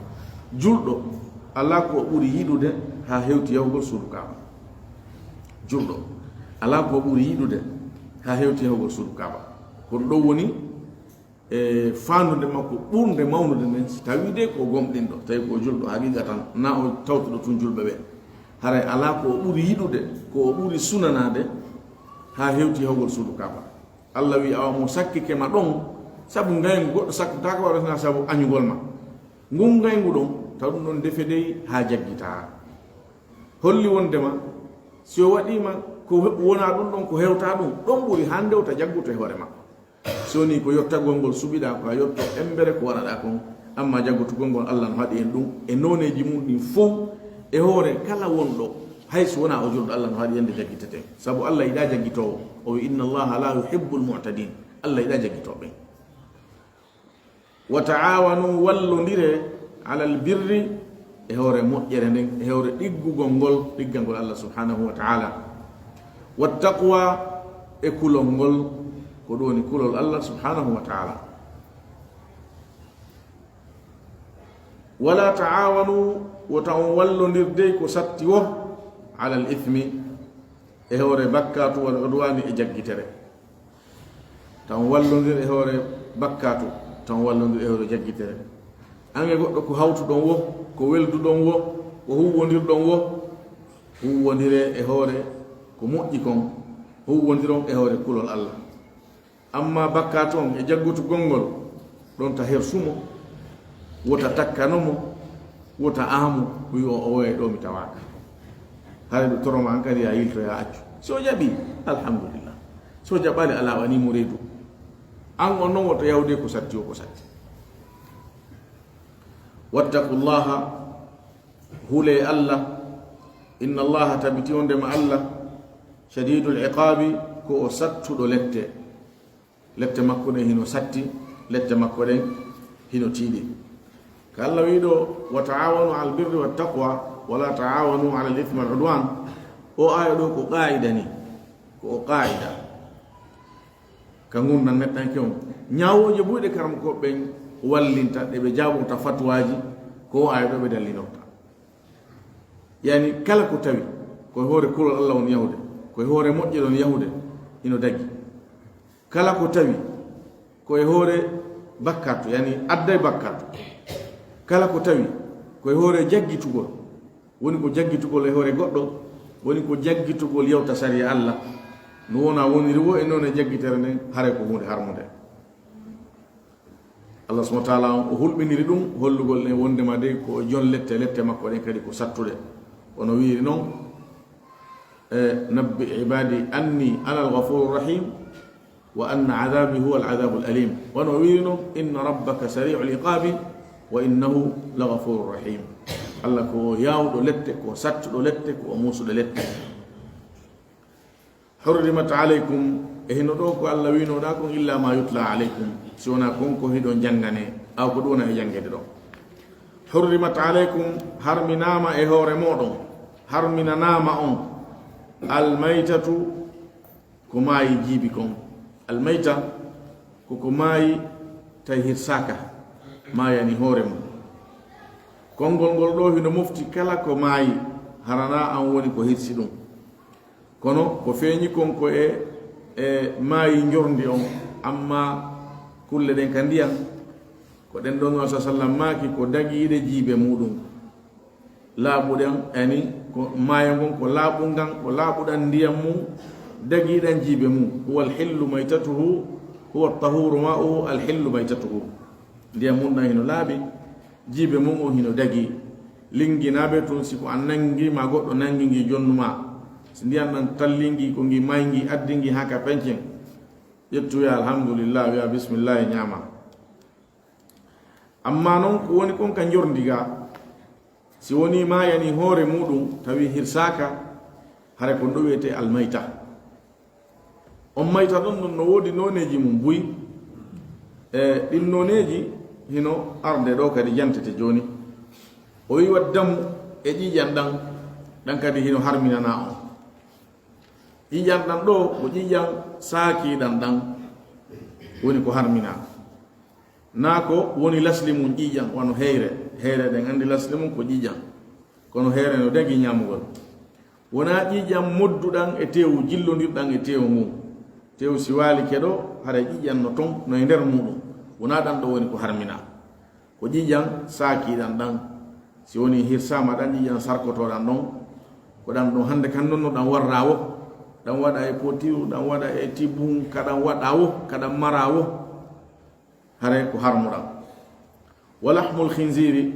Julɗo, alaa ko o ɓuri yiɗude haa hewti yahugol suudu Kaaba. Julɗo, alaa ko o ɓuri yiɗude haa hewti yahugol suudu Kaaba. Ko ɗum ɗon woni e faandude makko ɓurnde mawnude nden, si tawii de ko o gomɗinɗo, tawi ko o julɗo haqiiqatan, naa o tawtuɗo tun julɓe ɓe. Haray alaa ko o ɓuri yiɗude, ko o ɓuri sunanaade, haa hewti yahugol suudu Kaaba. Allah wi'i, "Awa mo sakkike ma ɗon, sabu ngayngu goɗɗo sakkataako waɗa hinaa sabu añugol ma." Ngun ngayngu ɗon, taw ɗum ɗon defe dey haa jaggitaa. Holli wondema, si o waɗii ma ko he-, wonaa ɗum ɗon, ko hewtaa ɗum, ɗon ɓuri haa ndewta jagguto e hoore makko. Si wonii ko yottagol ngol suɓiɗaa, ko a yotto embere ko waɗaɗaa kon, amma jaggutugol ngol, Allah no haɗi en ɗum e nooneeji mum ɗin fow, e hoore kala wonɗo, hay so wonaa o julɗo, Allah no haɗi en nde jaggiteten. Sabu Allah yiɗaa jaggitoowo, o wi'i, "Inna Allaha la yuhibbul mu'tadin." Allah yiɗaa jaggitooɓe ɓen. "Wa ta'awanu", wallondire, "alal birri", e hoore moƴƴere nden, e hoore ɗiggugol ngol, ɗiggangol Allah subhanahu wa ta'ala. "Wa taqwa", e kulol ngol, ko ɗum woni kulol Allah subhanahu wa ta'ala. "Wala ta'awanu", wota on wallondir dey ko satti wo, "alal ithmi", e hoore bakkatu, "wal udwani", e jaggitere. Tan wallondir e hoore bakkatu, tan wallondir e hoore jaggitere. An e goɗɗo ko hawtuɗon wo, ko welduɗon wo, ko huwwondirɗon wo, huwwondire e hoore ko moƴƴi kon, huwwondiron e hoore kulol Allah. Amma bakkatu on e jaggotugol ngol, ɗon ta hersumo, wota takkano mo, wota aamu, wi'o o, "Oye, ɗo mi tawaaka." Hare ɗum toroma an kadi, ya yilto, ya accu. Si o jaɓi, alhamdulillah. Si o jaɓali, ala wani mo reedu. An on non wota yawde ko satti o, ko satti. "Wattaqullaha", hule Allah. "Innallaha", tabiti wondema Allah, "shadidul iqabi", ko o sattuɗo lette. Lette makko ɗen hino satti, lette makko ɗen hino tiiɗi. Ka Allah wi'i ɗo, "Wa ta'awanu 'alal birri wat taqwa, wa la ta'awanu 'alal ithmi wal 'udwan." O aaya ɗo ko qaa'ida ni, ko o qaa'ida. Ka ngurndan neɗɗanke on. Ñaawooje buy ɗe karamokooɓe ɓen wallinta, ɗe ɓe jaabota fatuwaaji, ko o aaya ɗo ɓe dallinorta. Yani, kala ko tawi ko e hoore kulol Allah on yahude, ko e hoore moƴƴere on yahude, hino dagi. Kala ko tawi ko e hoore bakkatu, yani adday bakkatu. Kala ko tawi ko e hoore jaggitugol, woni ko jaggitugol e hoore goɗɗo, woni ko jaggitugol yawta sariya Allah, no wona woniri wo e noone jaggitere nden, haray ko huunde harmunde. Allah subhanahu wa ta'ala on o hulɓiniri ɗum, hollugol en wondema dey ko o jon lette, lette makko ɗen kadi ko sattuɗe. Ono wi'iri non, e, "Nabbi ibadi anni ana al-ghafurur rahim, wa anna adhabi huwa al-adhabul alim." Wano o wi'iri non, "Inna rabbaka sari'ul iqabi, wa innahu la ghafurur rahim." Allah ko o yaawuɗo lette, ko o sattuɗo lette, ko o muusuɗo lette. "Hurrimat alaykum", e hino ɗo ko Allah wi'ino ɗa kon, "illa ma yutla alaykum", si wona kon ko hiɗon janngane, aw ko ɗum wona e janngeede ɗo. "Hurrimat alaykum", harminaama e hoore moɗon, harminanaama on, "al-maytatu", ko maayi jiibi kon. Al-mayta ko ko maayi tawi hirsaaka, maayani hoore mum. Konngol ngol ɗo hino mofti kala ko maayi, harana an woni ko hirsi ɗum. Kono ko feeñi kon ko e, e maayi njorndi on, amma kulle ɗen ka ndiyan, ko ɗen ɗon Nulaaɗo sallam maaki ko dagiiɗe jiibe muɗum. Laaɓuɗan, yani, ko maayo ngon ko laaɓungan, ko laaɓuɗan ndiyan mum, dagiiɗan jiibe mum. "Huwa al-hillu maytatuhu, huwa at-tahuru ma'uhu, al-hillu maytatuhu." Ndiyan mum ɗan hino laaɓi, jiibe mum on hino dagii. Linginaaɓe tun, si ko an nangi ma goɗɗo nangi ngi jonnu ma, si ndiyan ɗan tallingi ko ngi mayngi addingi haa ka pencen, ƴettu wi'a alhamdulillah, wi'a bismillah, ñaama. Amma non ko woni kon ka njorndi ga, si woni maayani hoore muɗum tawi hirsaaka, hare kon ɗo wi'ete almayta. On mayta ɗon non no woodi nooneeji mum buy. E ɗin nooneeji hino arde ɗo kadi jantete jooni. O wi'i wa damu e ƴiiƴan ɗan, ɗan kadi hino harminana on. Ƴiiƴan ɗan ɗo ko ƴiiƴan saakiiɗan ɗan woni ko harmina. Naa ko woni lasli mum ƴiiƴan wano heyre. Heyre ɗen anndi lasli mum ko ƴiiƴan. Kono heyre no dagi ñaamugol. Wonaa ƴiiƴan modduɗan e teewu, jillondirɗan e teewu ngun. Teewu si waali keɗo, haray ƴiiƴan no ton, no e nder muɗum. Wonaa ɗan ɗo woni ko harmina. Ko ƴiiƴan saakiiɗan ɗan. Si woni hirsaama ɗan ƴiiƴan sarkotooɗan ɗon, ko ɗan ɗon hannde kan non no ɗan warraa wo. Ɗan waɗa e potiru, ɗan waɗa e tibun, ka ɗan waɗa wo, ka ɗan maraa wo. Haray ko harmuɗan. Wa lahmul khinziri,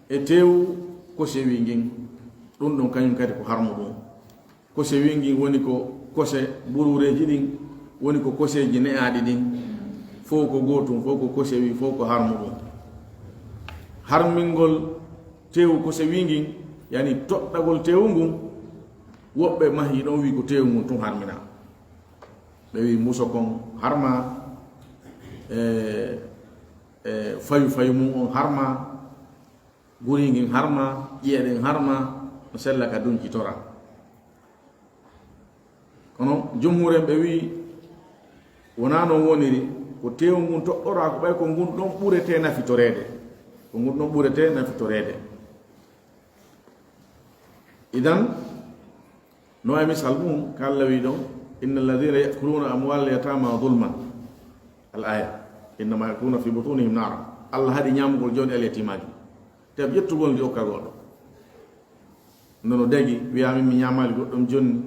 e teewu kosewi ngin, ɗun ɗon kañun kadi ko harmuɗun. Kosewi ngin woni ko kose buruureeji ɗin, woni ko koseeji ne'aaɗi ɗin. Fow ko gootun, fow ko kosewi, fow ko harmuɗun. Harmingol teewu kosewi ngin, yani toɗɗagol teewu ngun, woɓɓe mahii ɗon wi'i ko teewu ngun tun harmina. Ɓe wi'i mbuso kon harma, e, e, fayu fayu mun on harma, guri ngin harma, ƴi'e ɗen harma, no sella ka dunki tora. Kono jumhuren ɓe wi'i, wonaa non woniri, ko teewu ngun toɗɗoraa, ko ɓay ko ngun ɗon ɓuretee nafitoreede. Ko ngun ɗon ɓuretee nafitoreede. Idan, no e misal mun, ka Alla wi'i ɗon, "Inna alladhina ya'kuluna amwalal yatama zulman." Al aya. "Innama ya'kuluna fi butunihim nara." Alla haɗi ñaamugol jawdi al yatimaaji. Te ƴettugol ndi okka goɗɗo. Nono dagi, wi'a min mi ñaamaali goɗɗum jonni,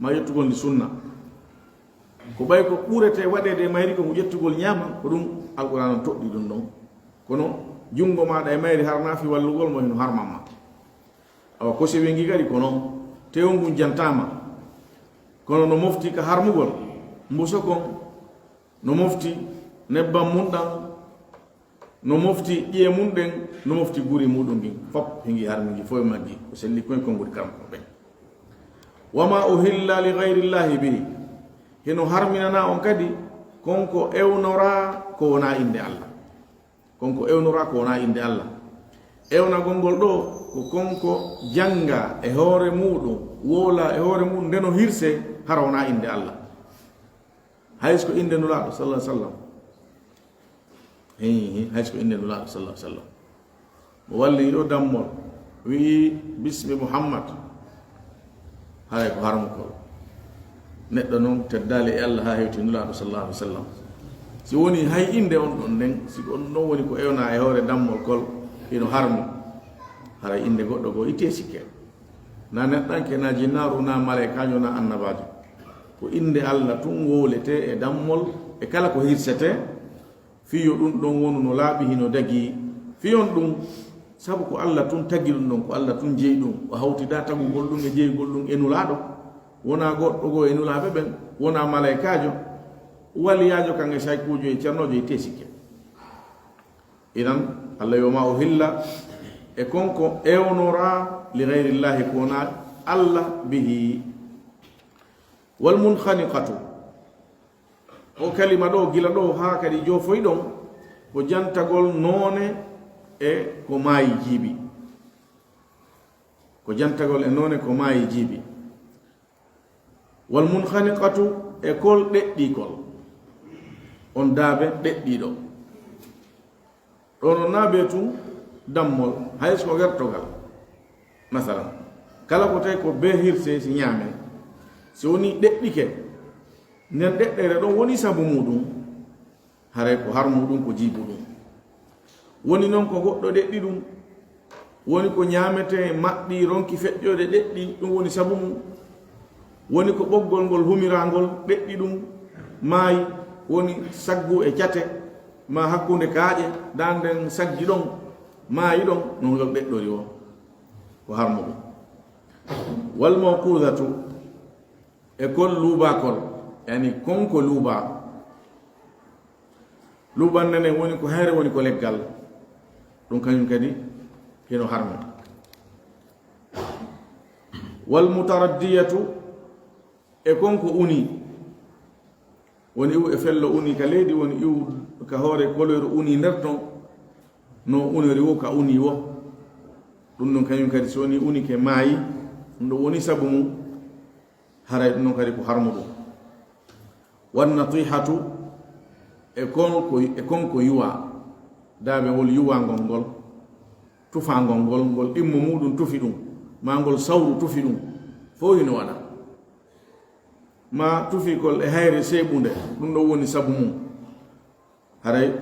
ma ƴettugol ndi sunna. Ko ɓay ko ɓuretee waɗeede e mayri ko mo ƴettugol ñaama, ko ɗum Alqur'aana on toɗɗi ɗum ɗon. Kono junngo maaɗa e mayri harnaa fii wallugol mo hino harman ma. Awa ko si wingi kadi ko non, teewu ngun jantaama. Kono no mofti ka harmugol, mbuso kon, no mofti nebbam mun ɗan, no mofti ƴi'e mun ɗen, no mofti guri muɗum ngin, fop hingi harmi ngi fof e maggi, ko selli kon e konguɗi kanko ɓen. "Wa ma uhilla li ghayrillahi bihi." Hino harminanaa on kadi, kon ko ewnoraa ko wonaa innde Alla. Kon ko ewnoraa ko wonaa innde Alla. Ewnagol ngol ɗoo, ko kon ko janngaa e hoore muɗum, woolaa e hoore muɗum, nde no hirsee, hara wonaa innde Alla. Hay so ko innde Nulaaɗo, sallallahu alaihi wasallam. Hii, hii, hay so ko innde Nulaaɗo, sallallahu alaihi wasallam. Mo walli ɗoo dammol, wi'i, "Bismi Muhammad." Haray ko harmugol. Neɗɗo non teddaali e Alla haa hewti Nulaaɗo, sallallahu alaihi wasallam. Si woni hay innde on ɗon nden, si ko on ɗon woni ko ewnaa e hoore dammol kol, hino harmi. Haray innde goɗɗo goo ittee sikke. Na neɗɗanke, na jinnaaru, na malaykaajo, na annabaajo. Ko innde Alla tun wowletee e dammol, e kala ko hirsetee, fii yo ɗun ɗon wonu no laaɓi hino dagii. Fii on ɗun, sabu ko Alla tun tagi ɗun ɗon, ko Alla tun jeyi ɗun. O hawtidaa tagugol ɗun e jeyugol ɗun e Nulaaɗo. Wonaa goɗɗo goo e Nulaaɓe ɓen, wonaa malaykaajo, waliyaajo kan e saykuujo e cernoojo e tee sikke. Idan, Alla yo ma o hilla e kon ko ewnoraa li ghayrillaahi ko wonaa Alla bihi. Wal munkhaniqatu, o kalima ɗoo, gila ɗoo haa kadi joofoy ɗon, ko jantagol noone e ko maayi jiibi. Ko jantagol e noone ko maayi jiibi. Wal munkhaniqatu, e kol ɗeɗɗii kol. On daabe ɗeɗɗiiɗo. Ɗon on naabee tun dammol, hay so ko wertogal. Masalan, kala ko tawi ko bee hirsee si ñaamee, si wonii ɗeɗɗike, nden ɗeɗɗere ɗon woni sabu muuɗum, haray ko harmu ɗum, ko jiibu ɗum. Woni non ko goɗɗo ɗeɗɗi ɗum, woni ko ñaametee, maɓɓii, ronki feƴƴoyde, ɗeɗɗi, ɗum woni sabu mum. Woni ko ɓoggol ngol humiraangol ɗeɗɗi ɗum, maayi, woni saggu e cate, maa hakkunde kaaƴe, daan nden saggi ɗon, maayi ɗon, no ngol ɗeɗɗori o, ko harmu ɗum. Wal mawqudatu, e kol luubaakol, yani kon ko luubaa. Luuban nene woni ko hayre, woni ko leggal. Ɗum kañum kadi hino harmi. Wal mutaraddiyatu, e kon ko uni. Woni iwu e fello uni ka leydi, woni iwu ka hoore koloyru uni nder ton. No unori wo ka uni wo. Ɗum ɗum kañum kadi so woni uni ke maayi, ɗum ɗo woni sabu mum. Haray ɗum ɗon kadi ko harmu ɗum. Wan natihatu, e kon ko, e kon ko yuwa, daabewol yuwangol ngol, tufangol ngol, ngol ɗimmo muɗum tufi ɗum, maa ngol sawru tufi ɗum, fow hino waɗa. Maa tufikol e hayre seeɓunde, ɗum ɗon woni sabu mum. Haray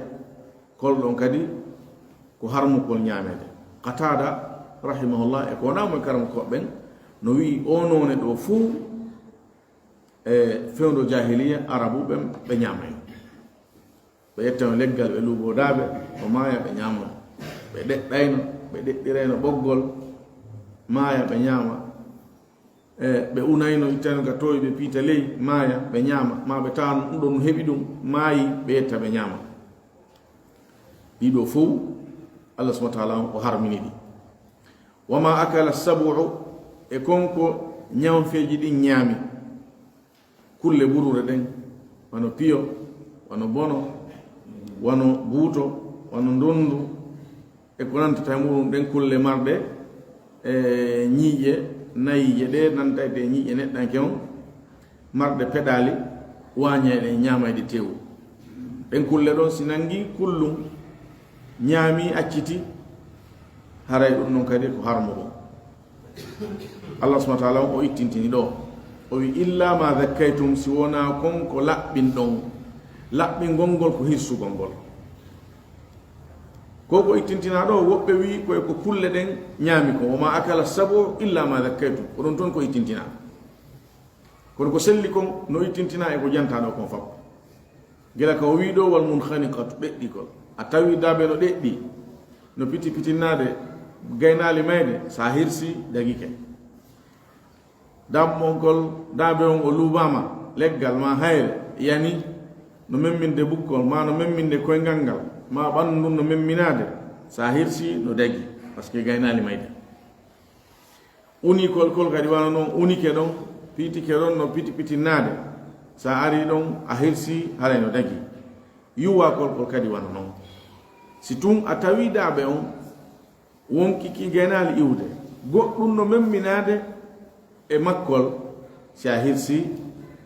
kol ɗon kadi ko harmukol ñaameede. Qataada, rahimahullah, e ko wonaa mo e karamokooɓe ɓen, no wi'i oo noone ɗoo fuu e fewndo jaahiliya, Arabu ɓen ɓe ñaamay. Ɓe ƴettano leggal, ɓe luubo daabe, o maaya, ɓe ñaama. Ɓe ɗeɗɗayno, ɓe ɗeɗɗirayno ɓoggol, maaya, ɓe ñaama. E, ɓe unayno, ittayno ka toowi, ɓe piita ley, maaya, ɓe ñaama. Maa ɓe tawa ɗum ɗon heɓi ɗum, maayi, ɓe ƴetta, ɓe ñaama. Ɗiɗo fow, Allah subhanahu wa ta'ala on o harmini ɗi. Wa ma akala sabu'u, e kon ko ñawfeeji ɗin ñaami. Kulle buruure ɗen, Wano piyo, wano bono, wano buuto, wano ndondu, e ko nantata e muɗum, ɗen kulle marɗe e ñiiƴe nayiije ɗe nantayte e ñiiƴe neɗɗanke on, marɗe peɗaali, waañayɗe e ñaamayde teewu. Ɗen kulle ɗon, si nangii kullum, ñaamii, acciti, haray ɗum non kadi ko harmuɗum. Allah subhanahu wa ta'ala on o ittintini ɗo. O wi, "Illa ma dhakkaytum", si wonaa kon ko laɓɓinɗon, laɓɓingol ngol ko hirsugol ngol. Ko ko ittintinaa ɗo, woɓɓe wi ko e ko kulle ɗen ñaami kon, "Wa ma akala sabu illa ma dhakkaytum", ko ɗon ton ko ittintinaa. Kono ko selli kon no ittintinaa e ko jantaa ɗo kon fop. Gila ka o wii ɗo, "Wal munkhaniqatu", ɗeɗɗigol. A tawi daabe no ɗeɗɗi, no piti pitinnaade, gaynaali mayde, sa hirsi, dagike. Daabe on kol, daabe on o luubaama, leggal ma hayre, yani, no memminde bukkol, ma no memminde koyngal ngal, ma ɓanndu ndun no memminaade, sa hirsi, no dagi, parce que gaynaali mayde. Unikol kol kadi wano non, unike ɗon, piitike ɗon no piti pitinnaade. Sa ari ɗon, a hirsi, haray no dagi. Yuwakol kol kadi wano non. Si tun a tawi daabe on, wonkiki gaynaali iwde, goɗɗum no memminaade e makkol, si a hirsi,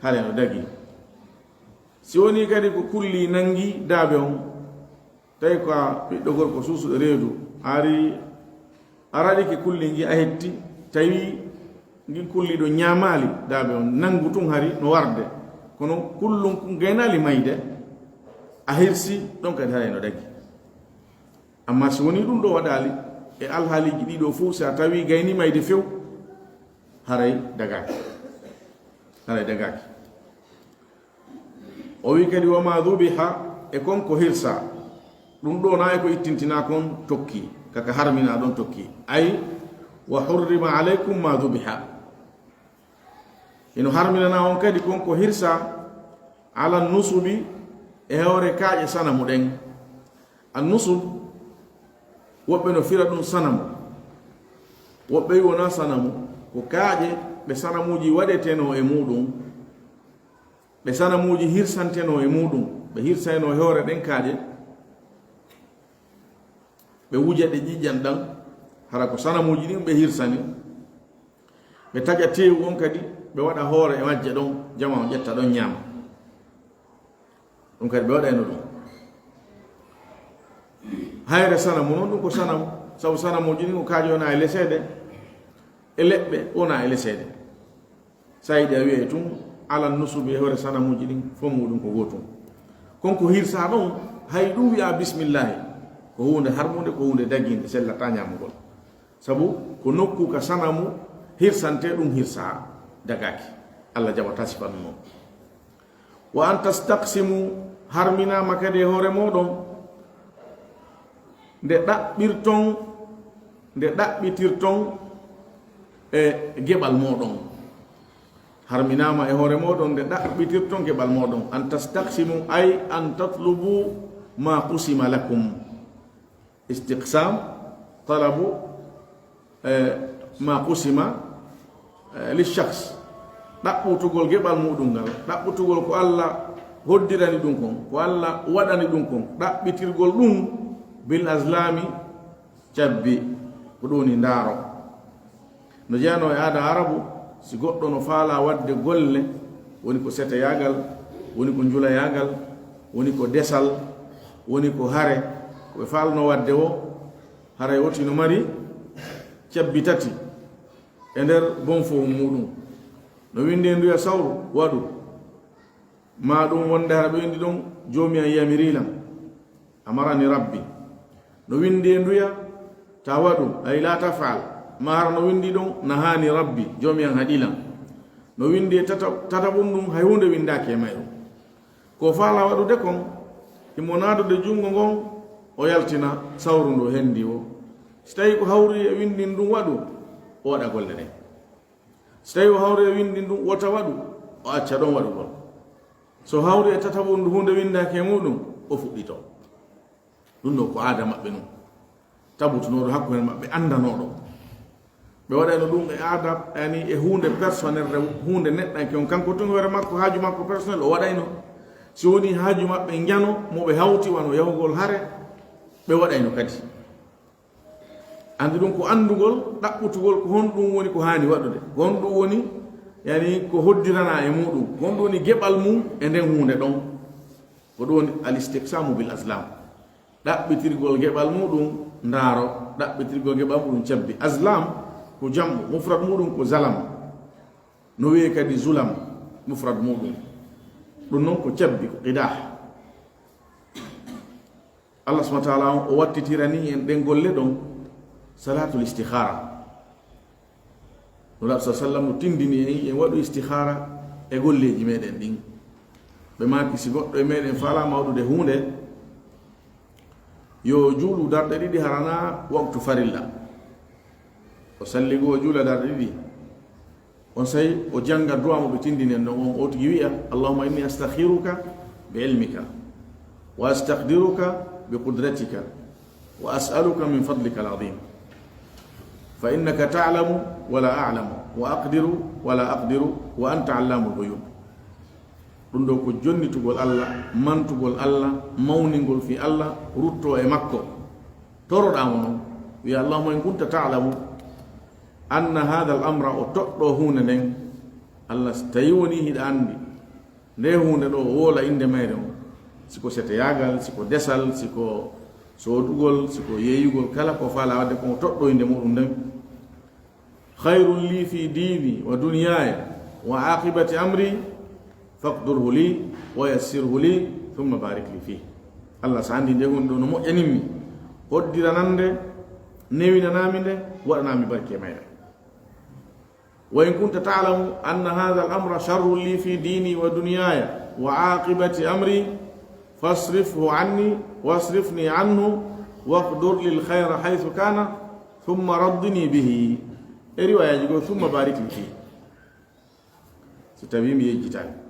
haray no dagi. Si woni kadi ko kulli nangi daabe on, tawi ko a ɓiɗɗo gorko suusuɗo reedu, a ari, a raɗike kulli ngi, a hetti, tawi ngin kulli ɗo ñaamaali daabe on, nangu tun hari no warde. Kono kullun kun gaynaali mayde, a hirsi, ɗon kadi haray no dagi. Amma si woni ɗum ɗo waɗaali, e alhaaliiji ɗiɗo fow, si a tawi gayni mayde few, haray dagaaki. Haray dagaaki. O wi kadi, "Wa ma dhubiha", e kon ko hirsa. Ɗum ɗo na e ko ittintinaa kon tokki, kaka harminaa ɗon tokki. Ay, "Wa hurrima alaykum ma dhubiha". Hino harminanaa on kadi kon ko hirsa, "ala nusubi", e hoore kaaƴe sanamu ɗen. An nusub, woɓɓe no fira ɗum sanamu. Woɓɓe wi wonaa sanamu, ko kaaƴe ɓe sanamuuji waɗetenoo e muuɗum. Ɓe sanamuuji hirsantenoo e muuɗum, ɓe hirsaynoo e hoore ɗen kaaƴe, ɓe wuja ɗe ƴiƴƴan ɗan, hara ko sanamuuji ɗin ɓe hirsani, ɓe taƴa teewu on kadi, ɓe waɗa hoore e majje ɗon, jama on ƴetta ɗon ñaama. Ɗum kadi ɓe waɗayno ɗum. Hayre sanamu non, ɗum ko sanamu, sabu sanamuuji ɗin ko kaaƴe wona e leseede, e leɗɗe wona e leseede. Sa yiɗi a wi'ay tun, alan nusubi e hoore sanamuuji ɗin, fof muuɗum ko gootum. Kon ko hirsaa ɗon, hay ɗum wi'aa bismillaahi, ko huunde harmunde, ko huunde dagiinde, sellataa ñaamugol. Sabu ko nokku ka sanamu hirsantee, ɗum hirsaa, dagaaki. Allah jaɓataa sifa ɗum non. Wa an tastaqsimu, harminaama kadi e hoore mooɗon, nde ɗaɓɓirton, nde ɗaɓɓitirton e geɓal mooɗon. Harminaama e hoore mooɗon nde ɗaɓɓitirton geɓal mooɗon. An tastaqsimu, ay an tatlubu ma qusima lakum. Istiqsam, talabu, eh, ma qusima, eh, li shakhs. Ɗaɓɓutugol geɓal muɗum ngal, ɗaɓɓutugol ko Allah hoddirani ɗum kon, ko Allah waɗani ɗum kon, ɗaɓɓitirgol ɗum bil azlami, cabbi, ko ɗum woni ndaaro. No jeyanoo e aada Arabu, si goɗɗo no faalaa waɗde golle, woni ko seteyaagal, woni ko njulayaagal, woni ko desal, woni ko hare, ko ɓe faalnoo waɗde woo, haray woti no mari cabbi tati e nder bonfoowu muuɗum. No winndee nduya sawru, waɗu. Maa ɗum wonde hara ɓe winndi ɗon, "Joomi an yamirii lan, amarani Rabbi." No winndi e nduya, "Ta waɗu, ay la taf'al." Maa hara no winndi ɗon, "Nahaani Rabbi, Joomi an haɗi lan." No winndi e tata-, tataɓun ɗum, hay huunde winndaaki e mayru. Ko faalaa waɗude kon, himo naadude junngo ngon, o yaltina sawru ndu o henndi o. Si tawii ko hawri e winndin ɗum waɗu, o waɗa golle ɗen. Si tawii o hawri e winndin ɗum wota waɗu, o acca ɗon waɗugol. So hawri e tataɓun ndu huunde winndaaki e muuɗum, o fuɗɗitoo. Ɗum ɗoo ko aada maɓɓe nun. Tabutunooɗo hakkunde maɓɓe, anndanooɗo. Ɓe waɗayno ɗum e aada, yani e huunde personnel, rew-, huunde neɗɗanke on. Kanko tun hoore makko, haaju makko personnel, o waɗayno. Si wonii haaju maɓɓe njano mo ɓe hawti wano yahugol hare, ɓe waɗayno kadi. Anndi ɗun ko anndugol, ɗaɓɓutugol ko honɗun woni ko haani waɗude, ko honɗun woni, yani, ko hoddiranaa e muɗun, ko honɗun woni geɓal mun e nden huunde ɗon. Ko ɗun woni al-istiqsaamu bil azlaam. Ɗaɓɓitirgol geɓal muɗun ndaaro, ɗaɓɓitirgol geɓal muɗun cabbi. Azlaam ko jam'u, mufrad muɗun ko zalam. No wi'ee kadi zulam, mufrad muɗun. Ɗun non ko cabbi, ko qidaah. Allah subhanahu wa ta'ala on o wattitirani en ɗen golle ɗon salaatul istikhaara. Nulaaɗo sallallahu alaihi wasallam no tindini en, en waɗu istikhaara e golleeji meɗen ɗin. Ɓe maaki, si goɗɗo e meɗen faalaama waɗude huunde, yo o juulu darɗe ɗiɗi hara na waqtu farilla. O salli goo, o juula darɗe ɗiɗi. Onsay o jannga du'a mo ɓe tindini en ɗon on, o tigi wi'a, "Allahumma inni astakhiruka bi ilmika, wa astaqdiruka bi qudratika, wa as'aluka min fadlika al-azim. Fa innaka ta'lamu wa la a'lamu, wa aqdiru wa la aqdiru, wa anta allamul ghuyub." Ɗun ɗoo ko jonnitugol Allah, mantugol Allah, mawningol fii Allah, ruttoo e makko, toroɗaa mo non. Wi'a, "Allahumma in kunta ta'lamu anna hadha al-amra," o toɗɗoo huunde nden. Allah, si tawii wonii hiɗa anndi, nde huunde ɗoo, o woola innde mayre on. Si ko seteyaagal, si ko desal, si ko soodugol, si ko yeeyugol, kala ko faalaa waɗde kon, o toɗɗoo innde muɗun nden. "Khayrun li fi dini wa dunyaya wa aqibati amri, faqdurhu li wa yassirhu li, thumma barik li fih." Allah, si a anndii nde huunde ɗoo no moƴƴanimmi, hoddiranaa nde, newinanaa mi nde, waɗanaa mi barke mayre. "Wa in kunta ta'lamu anna hadha al-amra sharrun li fi dini wa dunyaya wa aqibati amri, fasrifhu anni wasrifni anhu, waqdur li al-khayra haythu kana, thumma raddini bihi." E riwaayaaji goo, "Thumma barik li fih." Si tawii mi yejjitaali.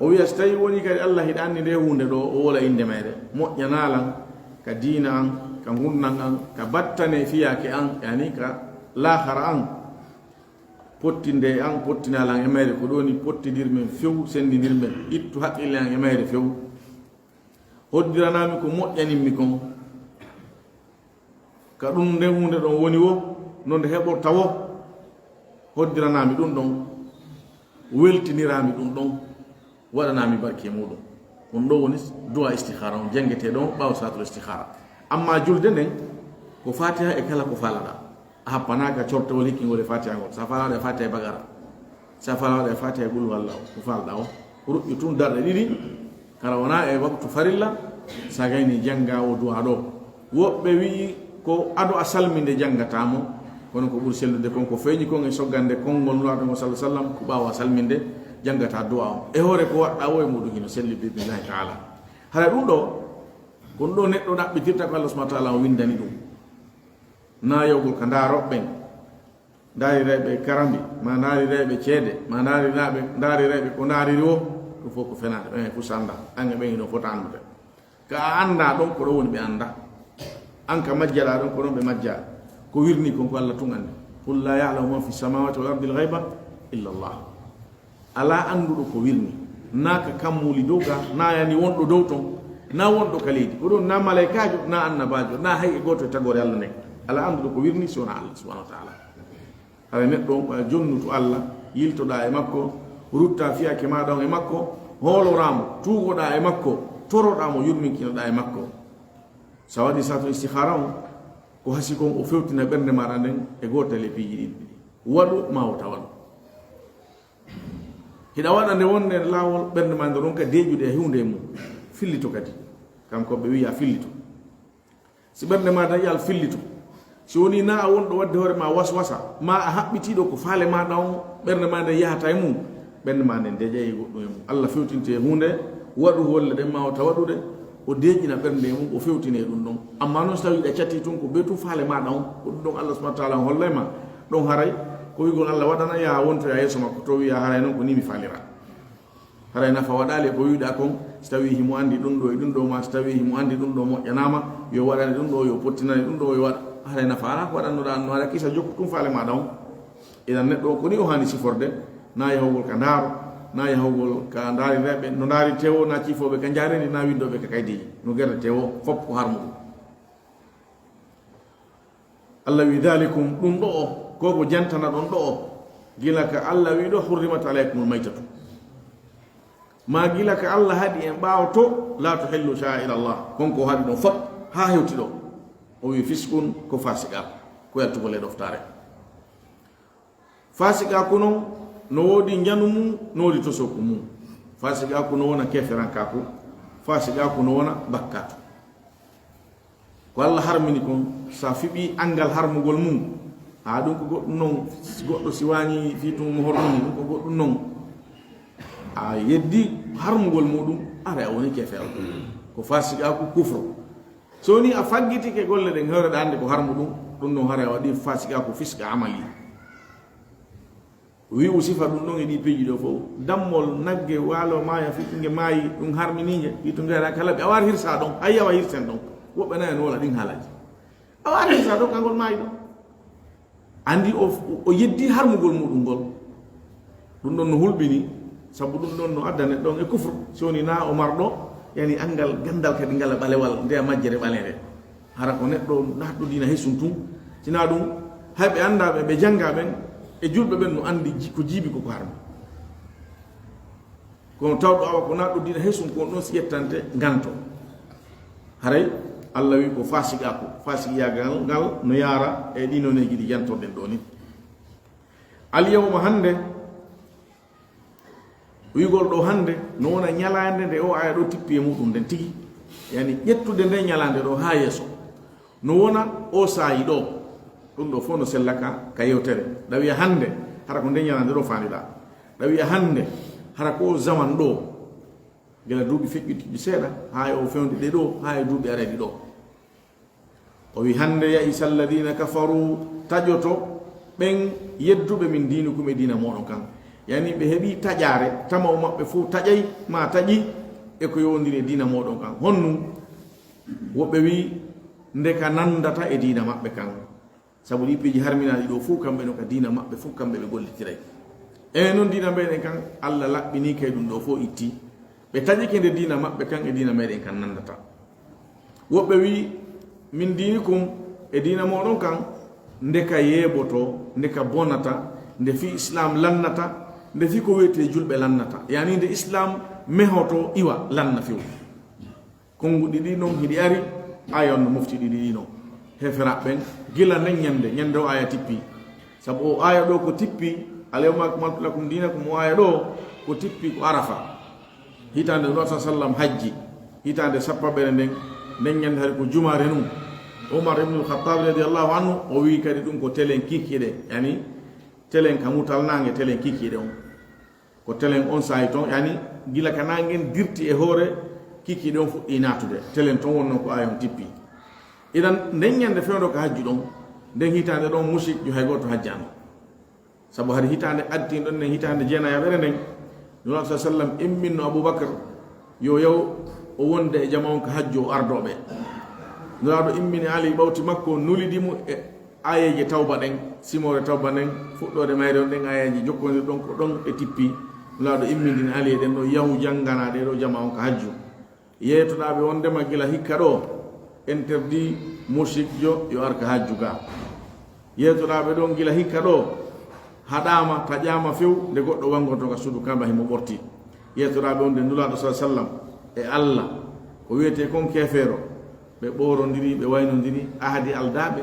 O wi'a, si tawii wonii kadi Allah hiɗa anndi nde huunde ɗoo, o woola innde mayre, moƴƴanaa lan ka diina an, ka ngurndan an, ka battane fiyaake an, yani ka laakhara an, pottinde an, pottinaa lan e mayre, ko ɗun woni pottindir men few, senndidir men, ittu haqqille an e mayre few. Hoddiranaa mi ko moƴƴanimmi kon. Ka ɗun nden huunde ɗon woni woo, no nde heɓorta woo, hoddiranaa mi ɗun ɗon, weltiniraa mi ɗun ɗon, waɗanaa mi barke muɗun. Ɗun ɗoo woni du'a istikhaara on, janngetee ɗon ɓaawo salaatul istikhaara. Ammaa julde nden, ko Faatiha e kala ko faalaɗaa. A happanaaka cortewol hikkingol e Faatiha ngol. Si a faalaa waɗa e Faatiha e Baqara. Si a faalaa waɗa e Faatiha e Qul huwallahu, ko faalɗaa on. Ruƴƴu tun darɗe ɗiɗi, hara wonaa e waqtu farilla, si a gaynii janngaa oo du'aa ɗoo. Woɓɓe wi'i ko ado a salminde janngataa mo, kono ko ɓuri sellude kon ko feeñi kon e soggande konngol Nulaaɗo ngol, sallallahu alaihi wasallam, ko ɓaawo a salminde janngataa du'aa on. E hoore ko waɗɗaa woo e muɗun hino selli, bi idnillahi ta'ala. Hara ɗun ɗoo, ko ɗun ɗoo neɗɗo ɗaɓɓitirta ko Allah subhanahu wa ta'ala on windani ɗun. Naa yawgol ka ndaarooɓe ɓen. Ndaarirayɓe karambi, maa ndaarirayɓe ceede, maa ndaariraaɓe, ndaarirayɓe ko ndaariri woo, ɗun fow ko fenaande, ɓen fow si anndaa, an e ɓen hino fota anndude. Ka a anndaa ɗon, ko ɗon woni ɓe anndaa. An ka majjaɗaa ɗon, ko ɗon ɓe majjaa. Ko wirnii kon ko Allah tun anndi. "Qul la ya'lamu man fi samawati wal ardi al ghayba illa Allah." Alaa annduɗo ko wirnii, naa ka kammuuli dow ka, naa yani wonɗo dow ton, naa wonɗo ka leydi. Ko ɗun naa malaykaajo, naa annabaajo, naa hay e gooto e tagoore Allah nden. Alaa annduɗo ko wirnii si wonaa Allah subhanahu wa ta'ala. Hara neɗɗo on, ɓay jonnutu Allah, yiltoɗaa e makko, ruttaa fiyaake maaɗa on e makko, hooloraa mo, tuugoɗaa e makko, toroɗaa mo, yurminkinoɗaa e makko. Si a waɗii salaatul istikhaara on, ko hasii kon o fewtina ɓernde maaɗa nden e gootel e piiji ɗin ɗiɗi. Waɗu maa wota waɗu. Hiɗa waɗa nde wonde laawol ɓernde maa nden ronka deeƴude e huunde e mun. Fillito kadi. Kanko ɓe wi'a fillito. Si ɓernde maa nden yi'al fillito, si wonii naa a wonɗo waɗde hoore maa waswasa, maa a haɓɓitiiɗo ko faale maaɗa on, ɓernde maa nden yahata e mun, ɓernde maa nden deeƴay e goɗɗun e mun. Allah fewtinte e huunde, waɗu golle ɗen maa wota waɗude, o deeƴina ɓernde e mun, o fewtine e ɗun ɗon. Ammaa non si tawii hiɗa catii tun ko bee tun faale maaɗa on, ko ɗun ɗon Allah subhanahu wa ta'ala on hollay ma, ɗon haray ko wi'ugol Allah waɗana, yaha wontoya yeeso makko to wi'a haray non ko nii mi faaliraa. Haray nafa waɗaali e ko wi'uɗaa kon, si tawii himo anndi ɗun ɗoo e ɗun ɗoo, maa si tawii himo anndi ɗun ɗoo moƴƴanaama, yo waɗane ɗun ɗoo, yo pottinane ɗun ɗoo, yo waɗa. Haray nafa alaa ko waɗannoɗaa, no haray kisa jokku tun faale maaɗa on. Idan neɗɗo on ko nii o haani siforde, naa yahugol ka ndaaro, na yahugol ka ndaari reɓe, no ndaari tewo, na ciifooɓe ka njaareendi, na winndooɓe ka kaydiiji. No gerde tewo, fof ko harmuɗum. Allah wi, "Dhalikum, ɗum ɗo'o, ko ko jantana ɗon ɗo'o, gila ka Allah wi ɗo, hurrimat alaykumul maytatu." Ma gila ka Allah haɗi en ɓaawo to, "La tuhillu sha'air Allah." Kon ko haɗi ɗon fof, haa hewti ɗo. O wi, "Fiskun, ko fasiqaaku, ko yattugol e ɗoftaare." Fasiqaaku non, no woodi njanu mum, no woodi tosooku mum. Fasiqaaku no wona keferankaaku, fasiqaaku no wona bakkaatu. Ko Allah harmini kon, sa fiɓi anngal harmugol mum, haa ɗum ko goɗɗum non, goɗɗo si waañi fii tun mo hormini, ɗum ko goɗɗum non. A yeddi harmugol muɗum, aray a woni kefeero. Ko fasiqaaku, kufru. So woni a faggitike golle ɗen, hewre ɗa anndi ko harmu ɗum, ɗum non haray a waɗi fasiqaaku, fisqa amali. Wi'u sifa ɗum ɗon e ɗi piiji ɗo fow. Dammol nagge waalo maaya fii to nge maayi, ɗum harminiinge, fii to nge ara kala ɓe. A waawaa hirsa ɗon, hay a waawaa hirsen ɗon. Woɓɓe nayi no wala ɗin haalaaji. A waawaa hirsa ɗon, kangol maayi ɗon. Anndi o, o yeddi harmugol muɗum ngol. Ɗum ɗon no hulɓini, sabu ɗum ɗon no adda neɗɗo on e kufru. Si woni na o marɗo, yani anngal ganndal kadi ngal ɓalewal, nde a majjere ɓaleere. Hara ko neɗɗo naatɗo diina hesum tun. Sinaa ɗum, hay ɓe anndaa ɓe, ɓe janngaa ɓen, e julɓe ɓen no anndi ji-, ko jiibi ko ko harmi. Kono tawɗo awa ko naatɗo diina hesum, ko on ɗon si ƴettante nganto. Haray Allah wi ko fasiqaaku, fasiqiyaagal ngal no yaara e ɗi noneeji ɗi jantorɗen ɗoo ni. Al yawma, hannde, wi'ugol ɗoo hannde no wona ñalaande nde o aya ɗoo tippi e muɗum nden tigi. Yani ƴettude nde ñalaande ɗoo haa yeeso. No wona o saayi ɗoo. Ɗum ɗoo fof no sella ka, ka yewtere. Ɗa wi'a hannde, hara ko nde ñalaande ɗoo faandiɗaa. Ɗa wi'a hannde, hara ko o zaman ɗoo. Gila duuɓi feƴƴuɗi seeɗa, haa e o fewndi ɗe ɗoo, haa e duuɓi arayɗi ɗoo. O wi, "Hannde ya isa alladina kafaru, taƴoto ɓen yedduɓe min diinikum e diina mooɗon kan." Yani ɓe heɓi taƴaare, tama'u maɓɓe fow taƴay, ma taƴi e ko yowondiri e diina mooɗon kan. Honnum? Woɓɓe wi, "Nde ka nandata e diina maɓɓe kan." Sabu ɗi piiji harminaaɗi ɗoo fow, kamɓe no ka diina maɓɓe fow, kamɓe ɓe gollitiray. Enen non diina meɗen kan, Allah laɓɓinii kay ɗum ɗoo fow itti. Ɓe taƴike nde diina maɓɓe kan e diina meɗen kan nandata. Woɓɓe wi, "Min diinikum, e diina mooɗon kan, nde ka yeebotoo, nde ka bonata, nde fii Islaam lannata, nde fii ko wiyetee julɓe lannata." Yani nde Islaam mehotoo iwa lanna few. Konnguɗi ɗi non hiɗi ari, aya on no mofti ɗiɗi ɗi non. Heferaaɓe ɓen, gila nden ñande, ñande o aya tippi. Sabu o aya ɗoo ko tippi, "Al yawma akmaltu lakum dinakum", o aya ɗoo ko tippi ko Arafa. Hitaande Nulaaɗo sa sallam hajji, hitaande sappaɓere nden, nden ñande hari ko jumaare nun. Umar ibnul Khattab radiyallahu anhu, o wi'i kadi ɗum ko telen kikiiɗe, yani telen ka mutal naange, telen kikiiɗe on. Ko telen on saa'i ton, yani, gila ka naangen dirti e hoore, kikiiɗe on fuɗɗii naatude. Telen ton wonnoo ko aya on tippi. Idan, nden ñande fewndo ka hajju ɗon, nden hitaande ɗon, mushrik jo hay gooto hajjaano. Sabu hari hitaande addiin ɗon nden, hitaande jeenayaɓere nden, Nulaaɗo sa sallam imminno Abubakar, yo yaw o wonde e jama on ka hajju o ardoo ɓe. Nulaaɗo immini Ali ɓawti makko, nulidi mo e aayeeje tawba ɗen, simoore tawba nden, fuɗɗoode mayre on, ɗen aayeeje jokkondirɗon ko ɗon e tippi. Nulaaɗo immindini Ali e ɗen ɗo yahu janngana ɗee ɗo jama on ka hajju. Yeetoɗaa ɓe wondema gila hikka ɗo, interdit mushrik jo yo ar ka hajju ga. Yeetoɗaa ɓe ɗon gila hikka ɗo, haɗaama, taƴaama few, nde goɗɗo wanngoto ka suudu Kaaba himo ɓorti. Yeetoɗaa ɓe on nde Nulaaɗo sallallaahu alayhi wa sallam e Alla, ko wiyetee kon keefeero, ɓe ɓoorondiri, ɓe waynondiri ahadi aldaaɓe,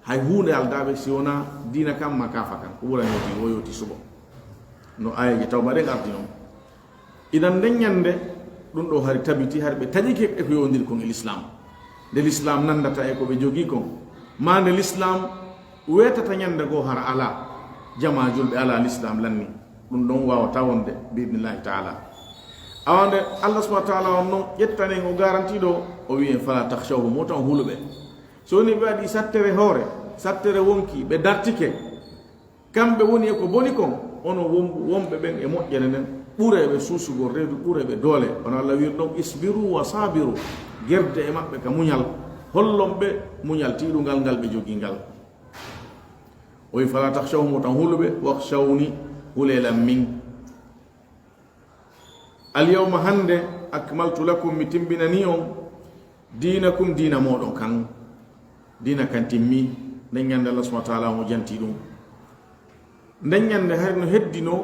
hay huunde aldaaɓe si wonaa diina kan maa kaafa kan, ko ɓurani yewti, wo yewti suɓo. No aayeeje tawba ɗen ardi non. Idan nden ñande, ɗum ɗo hari tabiti, hari ɓe taƴike e ko yowondiri kon e Lislaam. Nde Lislaam nanndata e ko ɓe jogii kon, maa nde Lislaam weetata ñande goo hara alaa, jamaa julɓe alaa Lislaam lanni. Ɗum ɗon waawata wonde, bi idnillahi taala. Awa nde Allah subhanahu wa taala on non ƴettani en o garanti ɗo, o wi'i en, "Fala takhshawhum", wota on hulu ɓe. So woni ɓe waɗi sattere hoore, sattere wonki, ɓe dartike, kamɓe woni e ko boni kon, onon won-, wonɓe ɓen e moƴƴere nden, ɓureeɓe suusugol reedu, ɓureeɓe doole. Kono Allah wi'iri ɗon, "Isbiru wa sabiru", gerde e maɓɓe ka muñal, hollon ɓe muñal tiiɗungal ngal ɓe jogii ngal. O wi'i, "Fala takhshawhum", wota on hulu ɓe, "wakhshawni", hulee lan min. Al yawma, hande, akmaltu lakum, mi timbinanii on, diinakum, diina mooɗon kan. Diina kan timmi, nden ñande Allah subhanahu wa ta'ala on o jantii ɗum. Nden ñande hari no heddino,